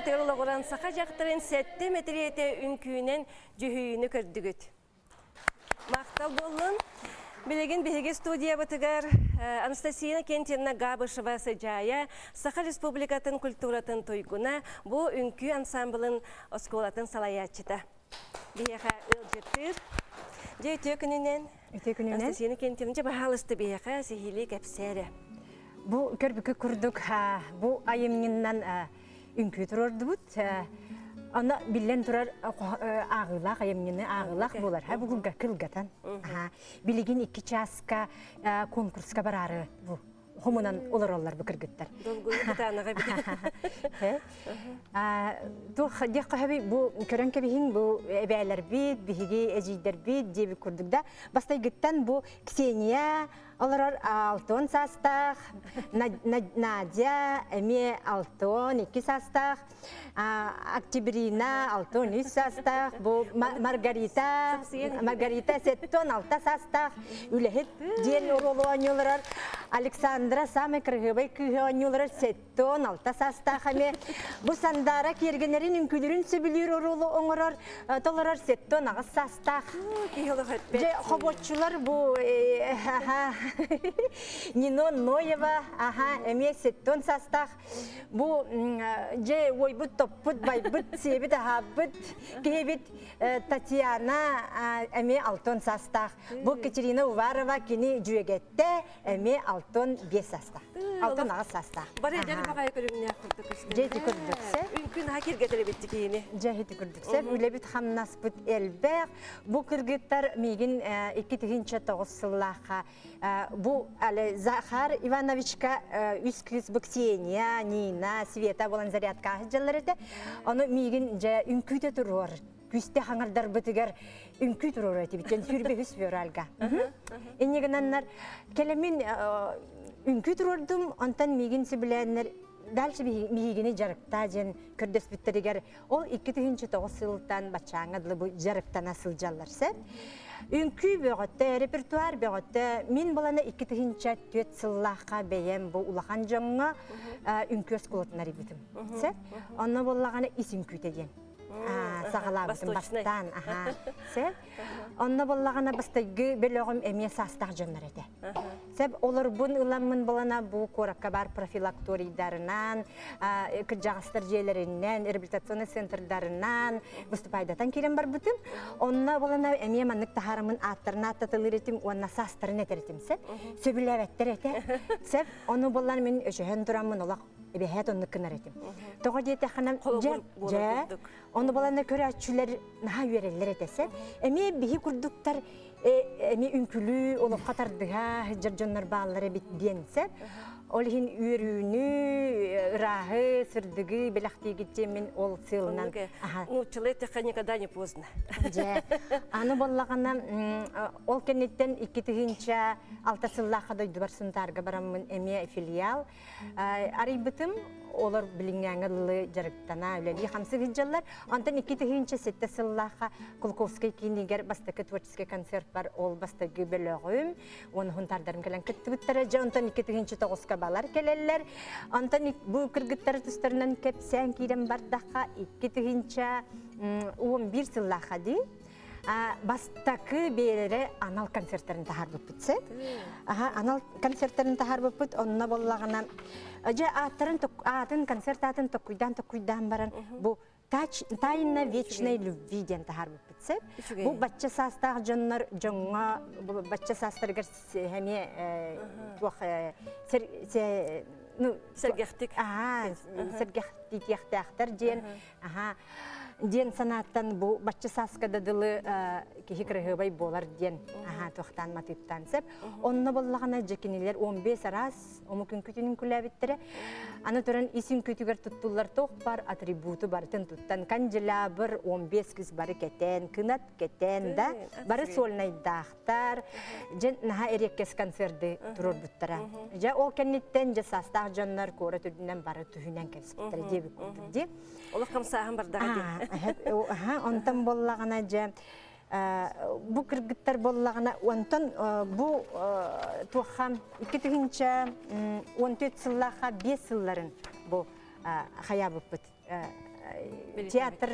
Speaker 1: айымньытыгар олоҕуран саха дьахтарын сэттэ мэтириэтэ үҥкүүнэн дьүһүйүүнү көрдүгүт. Махтал буоллун. Билигин биһиги студиябытыгар Анастасия Кентьевна Габышева Сыдьаайа Саха Республикатын культуратын туйгуна бу үҥкүү ансамблын оскуолатын салайааччыта. Биһиэхэ ыалдьыттыыр. Дьэ үтүө күнүнэн.
Speaker 14: Үтүө күнүнэн.
Speaker 1: Анастасия Кентьевна, дьэ баһаалыста биһиэхэ сиһилии кэпсээ эрэ.
Speaker 14: Бу көрбүкү курдук бу айымньыннан үҥкүү туруордубут. Аны биллэн турар ааҕыылаах айымньыны ааҕыылаах буолар. Бу кылгатан. Билигин икки чааска конкурска бараары бу хомунан олороллор бу кыргыттар.
Speaker 1: Долгуйу кытаанаҕа бит.
Speaker 14: Туох диэххэ сөбүй бу көрөн кэбиһиҥ бу эбээлэрбит, биһиги эдьиийдэрбит диэбит курдук да бастайгыттан бу Ксения Олорор алтыан саастаах, Надя эмиэ 62 саастаах, Октябрина 63 саастаах, бу Маргарита Маргарита 76 саастаах, үлэһит диэн оруолу оонньууларар, Александра самый кырыһыабай кыыһы оонньууларар 76 саастаах эмиэ. Бу Сандаара киэргэнэрин үҥкүүлэрин сөбүлүүр оруолу оҥорор, толорор 78 саастаах. Дьэ, хобуоччулар бу Нино Ноева, аха, эмиэ 70 саастаах. Бу дьэ уойбут, топпут, байбыт, сиэбит, аһаабыт киһибит Татьяна эмиэ 60 саастаах. Бу Катерина Уварова кини дьүөгэттэ эмиэ 65 саастаах. 68 саастаах.
Speaker 1: Бары эдэр баҕайы көрүҥнээх курдук көстөр.
Speaker 14: Дьэ ити курдук сэ.
Speaker 1: Үҥкүү наһаа киэргэтэр эбит киһини.
Speaker 14: Дьэ ити курдук сэ. Үлэбит хамнаспыт элбэх. Бу кыргыттар миигин 2009 сыллаахха бу Захар Ивановичка үс кыыс бу Ксения, Нина, Света буолан зарядка сылдьаллар этэ. Ону миигин дьэ үҥкүүтэ туруор күүстээх аҥардарбытыгар үҥкүү туруору этибит сүүрбэ үс февральга. Инньэ гынаннар кэлэмин үҥкүү туруордум, онтон миигин сөбүлээннэр дальше биһигини дьарыктаа диэн көрдөспүттэригэр ол 2009 сылтан баччааҥҥа дылы бу дьарыктана сылдьаллар сөп. Үҥкүү бөҕөтө, репертуар бөҕөтө. Мин балана 2004 сыллаахха бэйэм бу улахан дьоҥҥо үҥкүү оскуолатын арыйбытым. Сөп. Онно буоллаҕына ис үҥкүүтэ диэн саҕалаабытым бастаан аха сөп онно буоллаҕына бастайгы бөлөҕүм эмиэ саастаах дьоннор этэ сөп олорбун ыламмын булана бу куоракка баар профилакторийдарынан кырдьаҕастар дьиэлэринэн реабилитационный центрдарынан выступайдатан киирэн барбытым онно булана эмиэ маннык таһаарамын ааттарын ааттатылыр этим уонна саастарын этэр этим сөп сөбүлээбэттэр этэ сөп ону буллан мин өчөһөн тураммын олох эбэһээт оннук гынар этим. Тоҕо диэтэххинэ, дьэ, дьэ, ону балана көрөөччүлэр наһаа үөрэллэр этэ Эмиэ биһи курдуктар эмиэ үҥкүлүү, олоххо тардыһа сылдьар дьоннор бааллар эбит диэн сөп. Ол иһин үөрүүнү, ырааһы, сырдыгы бэлэхтиигит диэн мин ол сыалынан
Speaker 1: Нууччалыы эттэххэ никогда не поздно.
Speaker 14: Дьэ, аны буоллаҕына ол кэнниттэн 2006 сыллаахха дойдубар Сунтаарга бараммын эмиэ филиал Арыйбытым, олор билиҥҥээҥҥэ дылы дьарыктана, үлэлии-хамсыы сылдьаллар. Онтон 2007 сыллаахха Кулаковскай киинигэр бастакы творческий концертпар ол бастакы бөлөҕүм, уон хунтаардарым кэлэн кыттыбыттара. Дьэ, онтон 2009-ка балар кэлэллэр. Онтон бу кыргыттары тустарынан кэпсээн киирэн бардахха 2011 сыллаахха дии бастакы бэйэлэрэ анал концерттарын таһаарбыппыт сэ. Аха, анал концерттарын таһаарбыппыт, онно боллаҕына дьэ ааттарын аатын концерт аатын токкуйдаан токкуйдаан баран бу тайна вечной любви диэн таһаарбыппыт сэ. Бу бачча саастаах дьоннор дьоҥҥо бачча саастарыгар эмиэ туох
Speaker 1: ну сэргэхтик
Speaker 14: аа сэргэхтиэтиэхтээхтэр диэн Аха. Диэн санааттан бу бачча сааска да дылы киһи кыраһыабай буолар диэн аха туохтаан матыыптаан сөп. Онно боллаҕына дьэ кинилэр 15 араас омук үҥкүүтүн үҥкүүлээбиттэрэ. Аны туран ис үҥкүүтүгэр туттуллар туох бар атрибуту барытын туттан канделябр 15 кыс бары кэтэн, кынат кэтэн да бары сольнайдаах Тар дьэ наһаа эриэккэс концерды туруорбуттара. Дьэ ол кэнниттэн дьэ саастаах дьоннор куорат үрдүнэн бары түһүнэн кэбиспиттэрэ диэбит курдук дии.
Speaker 1: Олох хамсааһын бардаҕа
Speaker 14: дии. Онтон буоллаҕына дьэ бу кыргыттар буоллаҕына онтон бу туохха 2014 сыллаахха 5 сылларын бу хаябыппыт. театр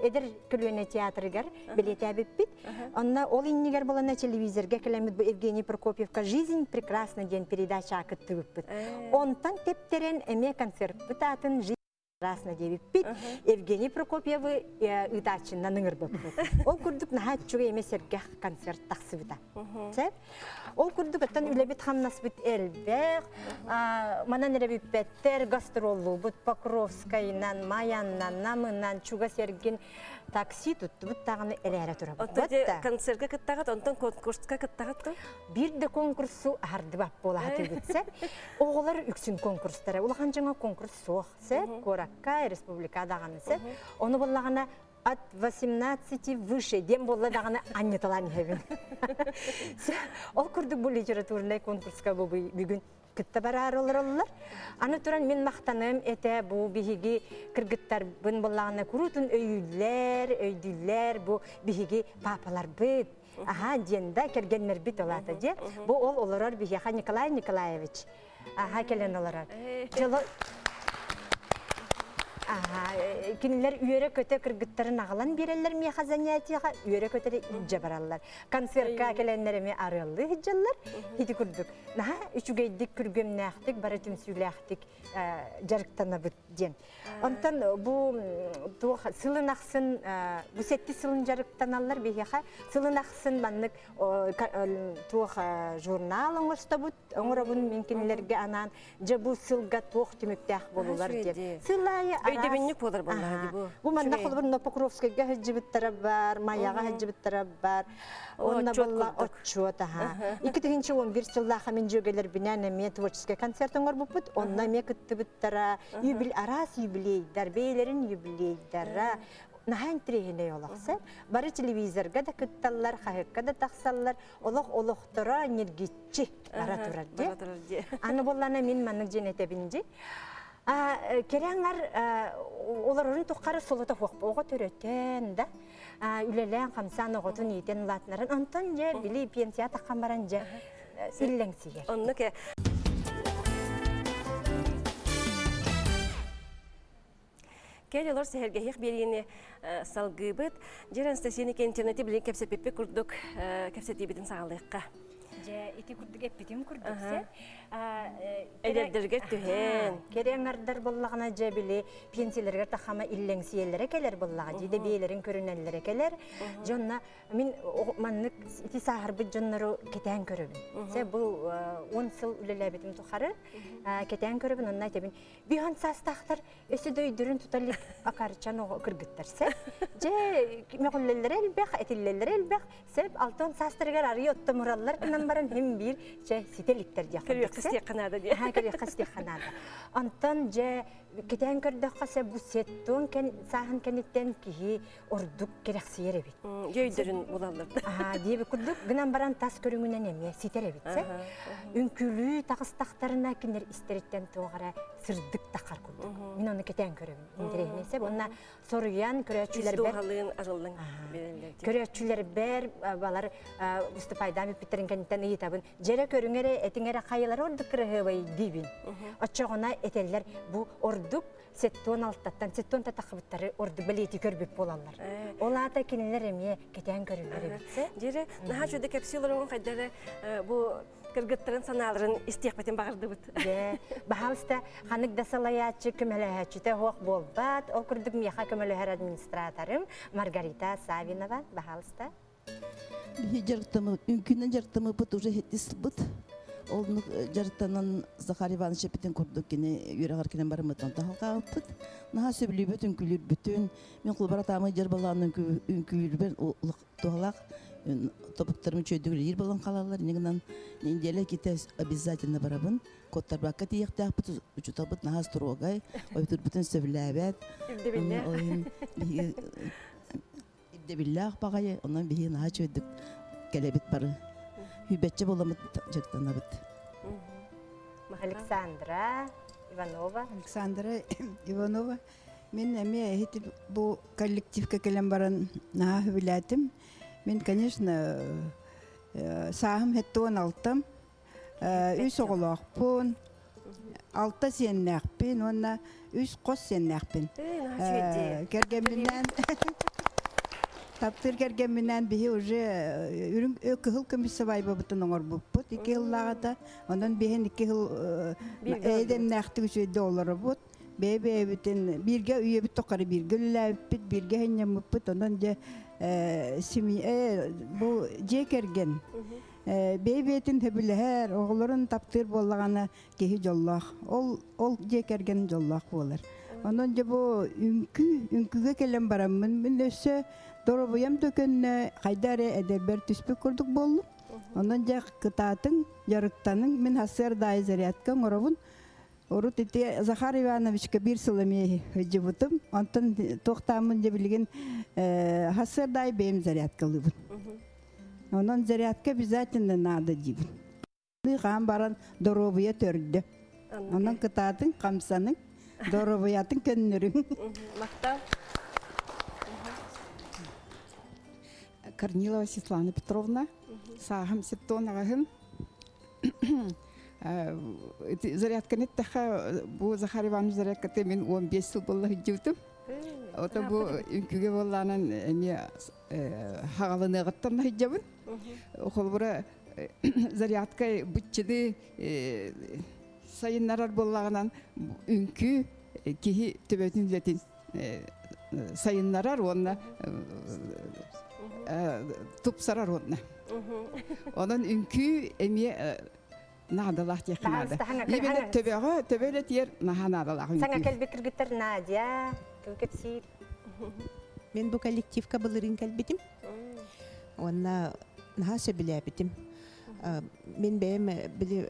Speaker 14: эдэр көлүөнэ театрыгар бэлиэтээбиппит. Онно ол иннигэр балана телевизорга кэлэммит бу Евгений Прокопьевка «Жизнь прекрасна» диэн передача кыттыбыппыт. Онтон тэптэрэн эмиэ концертпыт аатын «Жизнь прекрасна» диэбиппит. Евгений Прокопьевы ыытааччыннан ыҥырбыппыт. Ол курдук наһаа үчүгэй эмэ сэргэх концерт тахсыбыта. Ол курдук оттон үлэбит-хамнаспыт элбэх. Манан эрэ бүппэттэр, гастроллуубут Покровскайынан, Маяннан, Намынан, чугас эргин такси туттубут даҕаны элээрэ турабыт.
Speaker 1: Оттон концертка кыттаҕыт, онтон конкурска кыттаҕыт дуо?
Speaker 14: Биир да конкурсу аһардыбат буола сатыыбыт сэ. Оҕолор үксүн конкурстара. Улахан дьоҥҥо конкурс суох сэ. Куоракка, республика даҕаны сэ. Ону буллаҕына от 18 выше диэн буолла даҕаны анньыталаан иһэбин. Ол курдук бу литературнай конкурска бу бүгүн кытта бараары олороллор. Аны туран мин махтаныам этэ бу биһиги кыргыттарбын буллаҕына куруутун өйүүллэр, өйдүүллэр бу биһиги папаларбыт. Аха диэн да кэргэннэрбит олаата дьэ. Бу ол олорор биһиэхэ Николай Николаевич. Аха кэлэн олорор. Дьоло кинилэр үөрэ-көтө кыргыттарын аҕалан биэрэллэр миэхэ занятиеҕа үөрэ-көтө илдьэ бараллар. Концертка кэлэннэр эмиэ арыаллыы сылдьаллар. Ити курдук наһаа үчүгэйдик, күргүөмнээхтик, бары түмсүүлээхтик дьарыктанабыт диэн. Онтон бу туох сылын ахсын бу сэттис сылын дьарыктаналлар биһиэхэ сылын ахсын маннык туох журнал оҥостобут оҥоробун мин кинилэргэ анаан дьэ бу сылга туох түмүктээх буолулар диэн. Сыл аайы
Speaker 1: Өйдөбүнньүк буолар буоллаҕа бу.
Speaker 14: Бу манна холобур Новопокровскайга сылдьыбыттара бар, Майаҕа сылдьыбыттара бар. Онно буолла отчуот аха. 2011 сыллаах мин дьүөгэлэрбинээн эмиэ творческай концерт оҥорбуппут. Онно эмиэ кыттыбыттара. Юбиль араас юбилейдар, бэйэлэрин юбилейдара. Наһаа интириэһинэй олох сэр. Бары телевизорга да кытталлар, хаһыакка да тахсаллар. Олох олохторо ньиргиччи бара турар дии. Аны буоллана мин маннык дьиэн этэбин дии. Кэрэҥэр олорорун тухары солото суох оҕо төрөтөн да үлэлээн хамсаан оҕотун иитэн улаатынарын онтон дьэ били пенсия таххан баран дьэ иллэҥсийэр.
Speaker 1: Оннук Кэл олор сэһэргэһиэх биэриини салгыыбыт. Дьэр Анастасия Никентьевна билин кэпсэппиппит курдук кэпсэтиибитин саҕалыахха.
Speaker 14: Дьэ, ити курдук эппитим курдук сэ.
Speaker 1: Эдэрдэргэ түһэн.
Speaker 14: Кэрэ аҥардар буоллаҕына дьэ били пенсияларыгар тахама иллэҥсийэллэрэ кэлэр буоллаҕа дии да биэлэрин көрүнэллэрэ кэлэр. Дьонно мин маннык ити сааһырбыт дьоннору кэтээн көрөбүн. Сэ бу 10 сыл үлэлээбитим тухары кэтээн көрөбүн онно этэбин биһон саастаахтар өссө да өйдөрүн тута илик акаарычан оҕо кыргыттар сеп. Дьэ мөҕүллэллэрэ элбэх, этиллэллэрэ элбэх. Сеп алтан саастарыгар арыйа оттомураллар гынан баран хим биир чэ ситэ иликтэр диэх
Speaker 1: Көрүөххэ истиэххэ наада диэ.
Speaker 14: Көрүөххэ истиэххэ наада. Онтон дьэ кэтээн көрдөххө сеп бу сеттуон сааһын кэнниттэн киһи ордук кэрэхсийэр эбит.
Speaker 1: Дьэ өйдөрүн булаллар.
Speaker 14: Аха, диэби курдук гынан баран тас көрүҥүнэн эмиэ ситэр эбит. Үҥкүүлүү таҕыстахтарына кинилэр истэриттэн туох эрэ сырдык тахар курдук. Мин ону кэтээн көрөбүн. Интэриэһинэй сөп. Уонна соруйан көрөөччүлэрбэр
Speaker 1: арыллыҥ
Speaker 14: көрөөччүлэрбэр балар выступайдаан бүппүттэрин кэнниттэн ыйытабын. Дьэрэ көрүҥ эрэ, этиҥ эрэ хайалара ордук кыраһыабай диибин. Оччоҕуна этэллэр бу ордук сеттуон алтаттан сеттуон татахыбыттары ордук бэлиэтии көрбүт буолаллар. Ол аата кинилэр эмиэ кэтээн көрөллөр эбит.
Speaker 1: Дьире, наһаа чуды кэпсии олорон хайдары бу кыргыттарын санааларын истиэхпитин баҕардыбыт.
Speaker 14: Дьэ, баһаалыста ханык да салайааччы көмөлөһөөччүтэ суох буолбат. Ол курдук миэхэ көмөлөһөр администраторым Маргарита Савинова, баһаалыста.
Speaker 15: Биһи дьарыктамы, үҥкүүнэн дьарыктамыппыт уже хеттисбыт. Ол дьарыктанан Захар Иванович эппитин курдук кини үөрэҕэр кэлэн барыммытын таһалгаабыппыт. Наһаа сөбүлүүбүт үҥкүүлүүрбүтүн. Мин кулбара таамай дьар балаан үҥкүүлүүрбэр туһалаах тобуктарым үчүгэйдик үлэлиир буолан хаалаллар. Инньэ гынан неделя ките обязательно барабын. Куоттарбакка тиийиэхтээхпит, учууталбыт наһаа строгай, ойутурбутун сөбүлээбэт. Ирдэбиллээх баҕайы, онон биһиги наһаа үчүгэйдик кэлэбит бары. Хүбэччэ буоламмыт дьарыктанабыт.
Speaker 14: Александра Иванова.
Speaker 16: Александра Иванова. Мин эмиэ эһити бу коллективка кэлэн баран наһаа хүбүлээтим. Мин, конечно, сааһым 76 алтам. Үс оҕолоохпун. Алта сиэннээхпин уонна үс хос сиэннээхпин. Кэргэмминээн таптыыр кэргэмминээн биһи уже үрүҥ кыһыл көмүс сыбаайбабытын оҥорбуппут икки сыллааҕыта. Онон биһин икки сыл эйэ-дэмнээхтик үчүгэйдик олоробут. Бэйэ-бэйэбитин бииргэ үйэбит тухары бииргэ үлэлээбиппит, бииргэ сынньаммыппыт. Онон дьэ семья бу дьиэ кэргэн бэйэ-бэйэтин сөбүлэһэр, оҕолорун таптыыр буоллаҕына киһи дьоллоох. Ол ол дьиэ кэргэн дьоллоох буолар. Онон дьэ бу үҥкүү, үҥкүүгэ кэлэн бараммын мин өссө доруобуйам да көннө хайда эрэ эдэрбэр түспүт курдук буоллум. Онон дьэ кытаатыҥ, дьарыктаныҥ. Мин сарсыарда аайы зарядка оҥоробун. Урут ити Захар Ивановичка биир сыл эмиэ сылдьыбытым. Онтон туохтааммын дьэ билигин сарсыарда аайы бэйэм зарядкалыыбын. Онон зарядка обязательно надо диибин. Хаан баран доруобуйа төрдө. Онон кытаатыҥ, хамсаныҥ, доруобуйатын көннөрүҥ.
Speaker 1: Махтал.
Speaker 17: Корнилова Светлана Петровна, сааһым септон аҕаһым. Зарядканы эттэххэ, бу Захар Иванович зарядката мин 15 сыл буолла сылдьыбытым. Ото бу үҥкүүгэ буоллаанан эмиэ хаҕалыныаҕыттан сылдьабын. Холобура, зарядка быччыны сайыннарар буоллаҕынан үҥкүү киһи төбөтүн үлэтин сайыннарар уонна тупсарар уонна. Онон үҥкүү эмиэ наадалаах диэххэ наада. Именно төбөҕө төбө үлэтигэр наһаа наадалаах үҥкүү.
Speaker 14: Саҥа кэлбит кыргыттар Надя, тыл кэпсиир.
Speaker 5: Мен бу коллективка былырыын кэлбитим. Уонна наһаа сөбүлээбитим. Мин бэйэм били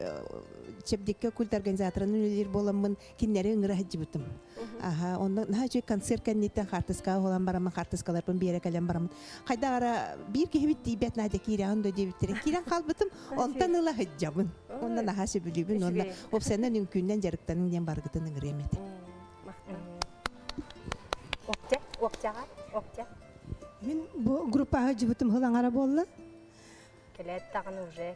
Speaker 5: чэбдиккэ культ организаторынан үлэлиир буоламмын кинилэри ыҥыра сылдьыбытым. Аха, онно наһаа үчүгэй концерт кэнниттэн хаартыскаҕа уһулан бараммын хаартыскаларбын биэрэ кэлэн бараммын хайдах ара биир киһибит тиийбэт Надя киирэҕин да диэбиттэрин киирэн хаалбытым. Онтон ыла сылдьабын. Онно наһаа сөбүлүүбүн уонна уопсайынан үҥкүүннэн дьарыктаныҥ диэн барыгытын ыҥырыам этэ.
Speaker 14: Октя, Октяҕа, Октя.
Speaker 18: Мин бу группаҕа сылдьыбытым сыл аҥара буолла.
Speaker 14: Кэлээт даҕаны уже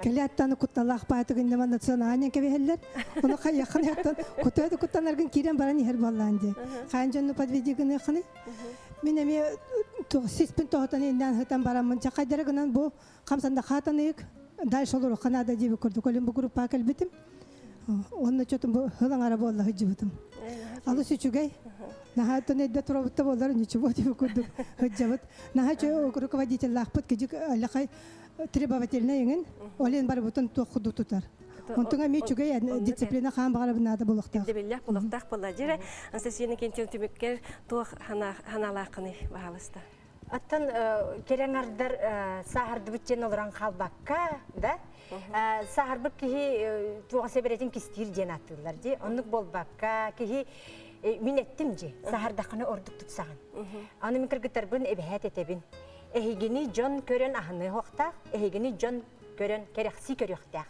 Speaker 18: Кэлээт даҕаны кутталаах баатыгыннама национальный кэбиһэллэр. Ону хайыаххын яттан кутуя да куттанаргын киирэн баран иһэр буоллаан дии. Хаан дьонну подведи гыныаххыный? Мин эмиэ сиспин тоһутан иннээн сытан бараммын ча хайдара гынан бу хамсанда хаатаныйык дальше олоруохха наада диэбит курдук олин бу группаҕа кэлбитим. Уонна чотун бу сыл аҥара буолла сылдьыбытым. Алыс үчүгэй. Наһаа оттон эрдэ туруобутта буоллар ничего диэбит курдук сылдьабыт. Наһаа үчүгэй руководителлаахпыт кидьик аллахай требовательный иҥин. Олен барыбытын туох курдук тутар. Онтуҥа эмиэ үчүгэй дисциплина хаан баҕарабын наада булуохтаах.
Speaker 1: Ирдэбиллээх булуохтаах буолла. Дьире Анастасия Никитична түмүккэр туох ханаалааххыный баһаалыста?
Speaker 14: Оттон кэрэ аҥардар сааһырдыбыт диэн олорон хаалбакка, да, сааһырбыт киһи туоҕа сэбэрэтин кистиир диэн ааттыыллар дии. Оннук буолбакка, киһи мин эттим дии, сааһырдаххына ордук тупсаҕын. Аны мин кыргыттарбын эбэһээт этэбин. Эһигини дьон көрөн аһыныа эһигини дьон көрөн кэрэхсии көрүөхтээх.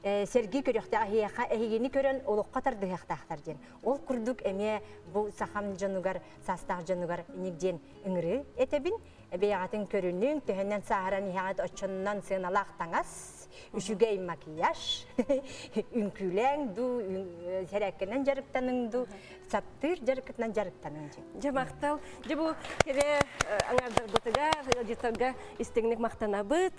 Speaker 14: Сэргии көрүөхтээх эһиэхэ эһигини көрөн олоххо тардыһыахтаахтар диэн. Ол курдук эмиэ бу сахам дьонугар, саастаах дьонугар инник диэн ыҥырыы этэбин. Бэйэҕитин көрүнүҥ, төһөнөн сааһыран иһэҕит оччоннон сыаналаах таҥас, үчүгэй макияж, үҥкүүлээҥ дуу, сэрээккэнэн дьарыктаныҥ дуу, саптыыр дьарыккытынан дьарыктаныҥ дьэ.
Speaker 1: Дьэ махтал. Дьэ бу кэрэ аҥардарбытыгар, ыалдьыттарга истиҥник махтанабыт.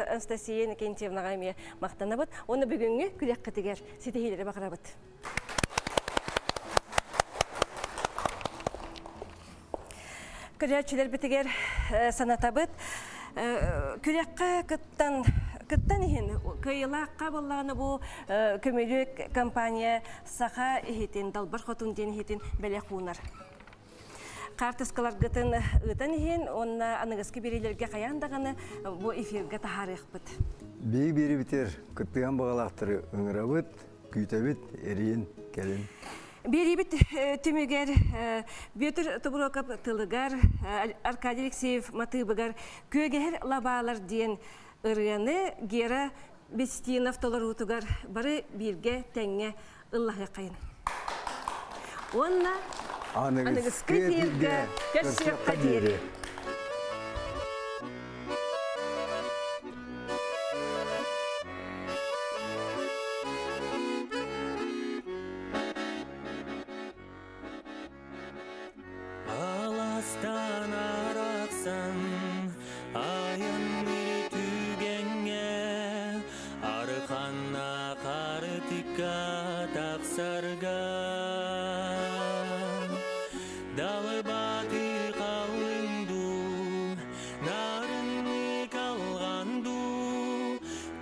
Speaker 1: Анастасия Иннокентьевнаҕа эмиэ махтанабыт. Уонна бүгүҥҥү күрэххитигэр ситиһиилэри баҕарабыт. Көрөөччүлэрбитигэр санатабыт. Күрэххэ кыттан кыттан иһин кыайыылаахха буоллаҕына бу көмүлүөк компания саха иһитин далбар хотун диэн иһитин бэлэх уунар. Хаартыскаларгытын ыытан иһин уонна аныгыскы биэриилэргэ хайаан даҕаны бу эфиргэ таһаарыахпыт.
Speaker 2: Биһиги биэрибитигэр кыттыһан баҕалаахтары ыҥырабыт. Күүтэбит, эриин, кэлин.
Speaker 1: Биэриибит түмүгэр Бүөтүр Тобуруокап тылыгар, Аркадий Алексеев матыыбыгар «Күөгэһэр лабаалар» диэн ырыаны Гера Бестинов толоруутугар бары бииргэ тэҥҥэ ыллаһыаххайын. Уонна аныгыскы эфиргэ көрсүөххэ диэри.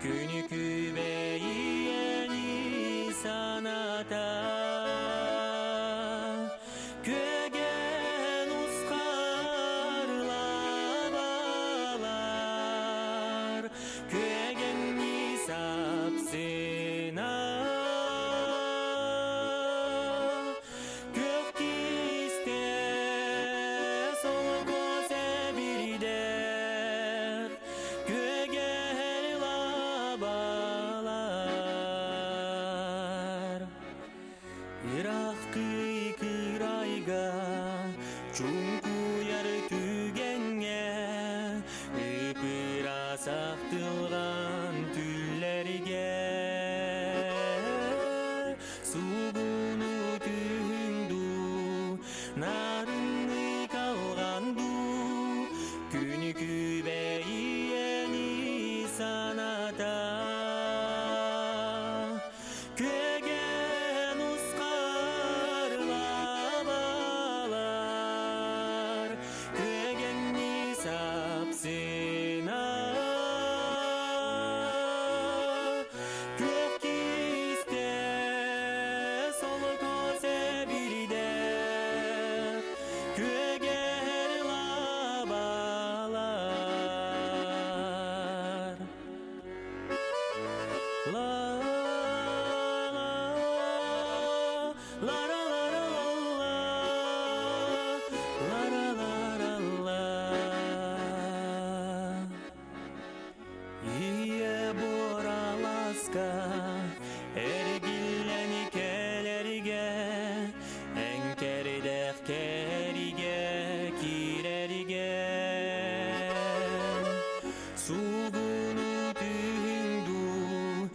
Speaker 19: Күнү күбэйиэни саната Күөгэн усхарлабалар Күөгэнни сапсына Күөх кисте солко сэбирдэх Күөгэр лабалар Ыраах кыйкырайга чуҥкуйар түгэҥҥэ Ыпыраасах тылган түллэргэ Сугуну түһүҥ дуу, нарынны калган дуу, Күнү күбэйиэни саната. Күөгэн усхар лабалар, Күөгэнни сапсына. Күөх кисте солко сэбирдэх, Күөгэр лабалар. La la la la la la la la la la la Ийэ буораласка эргиллэн кэлэргэ эҥкэрдэх кэригэ киирэргэ Суугуну түһүҥ дуу.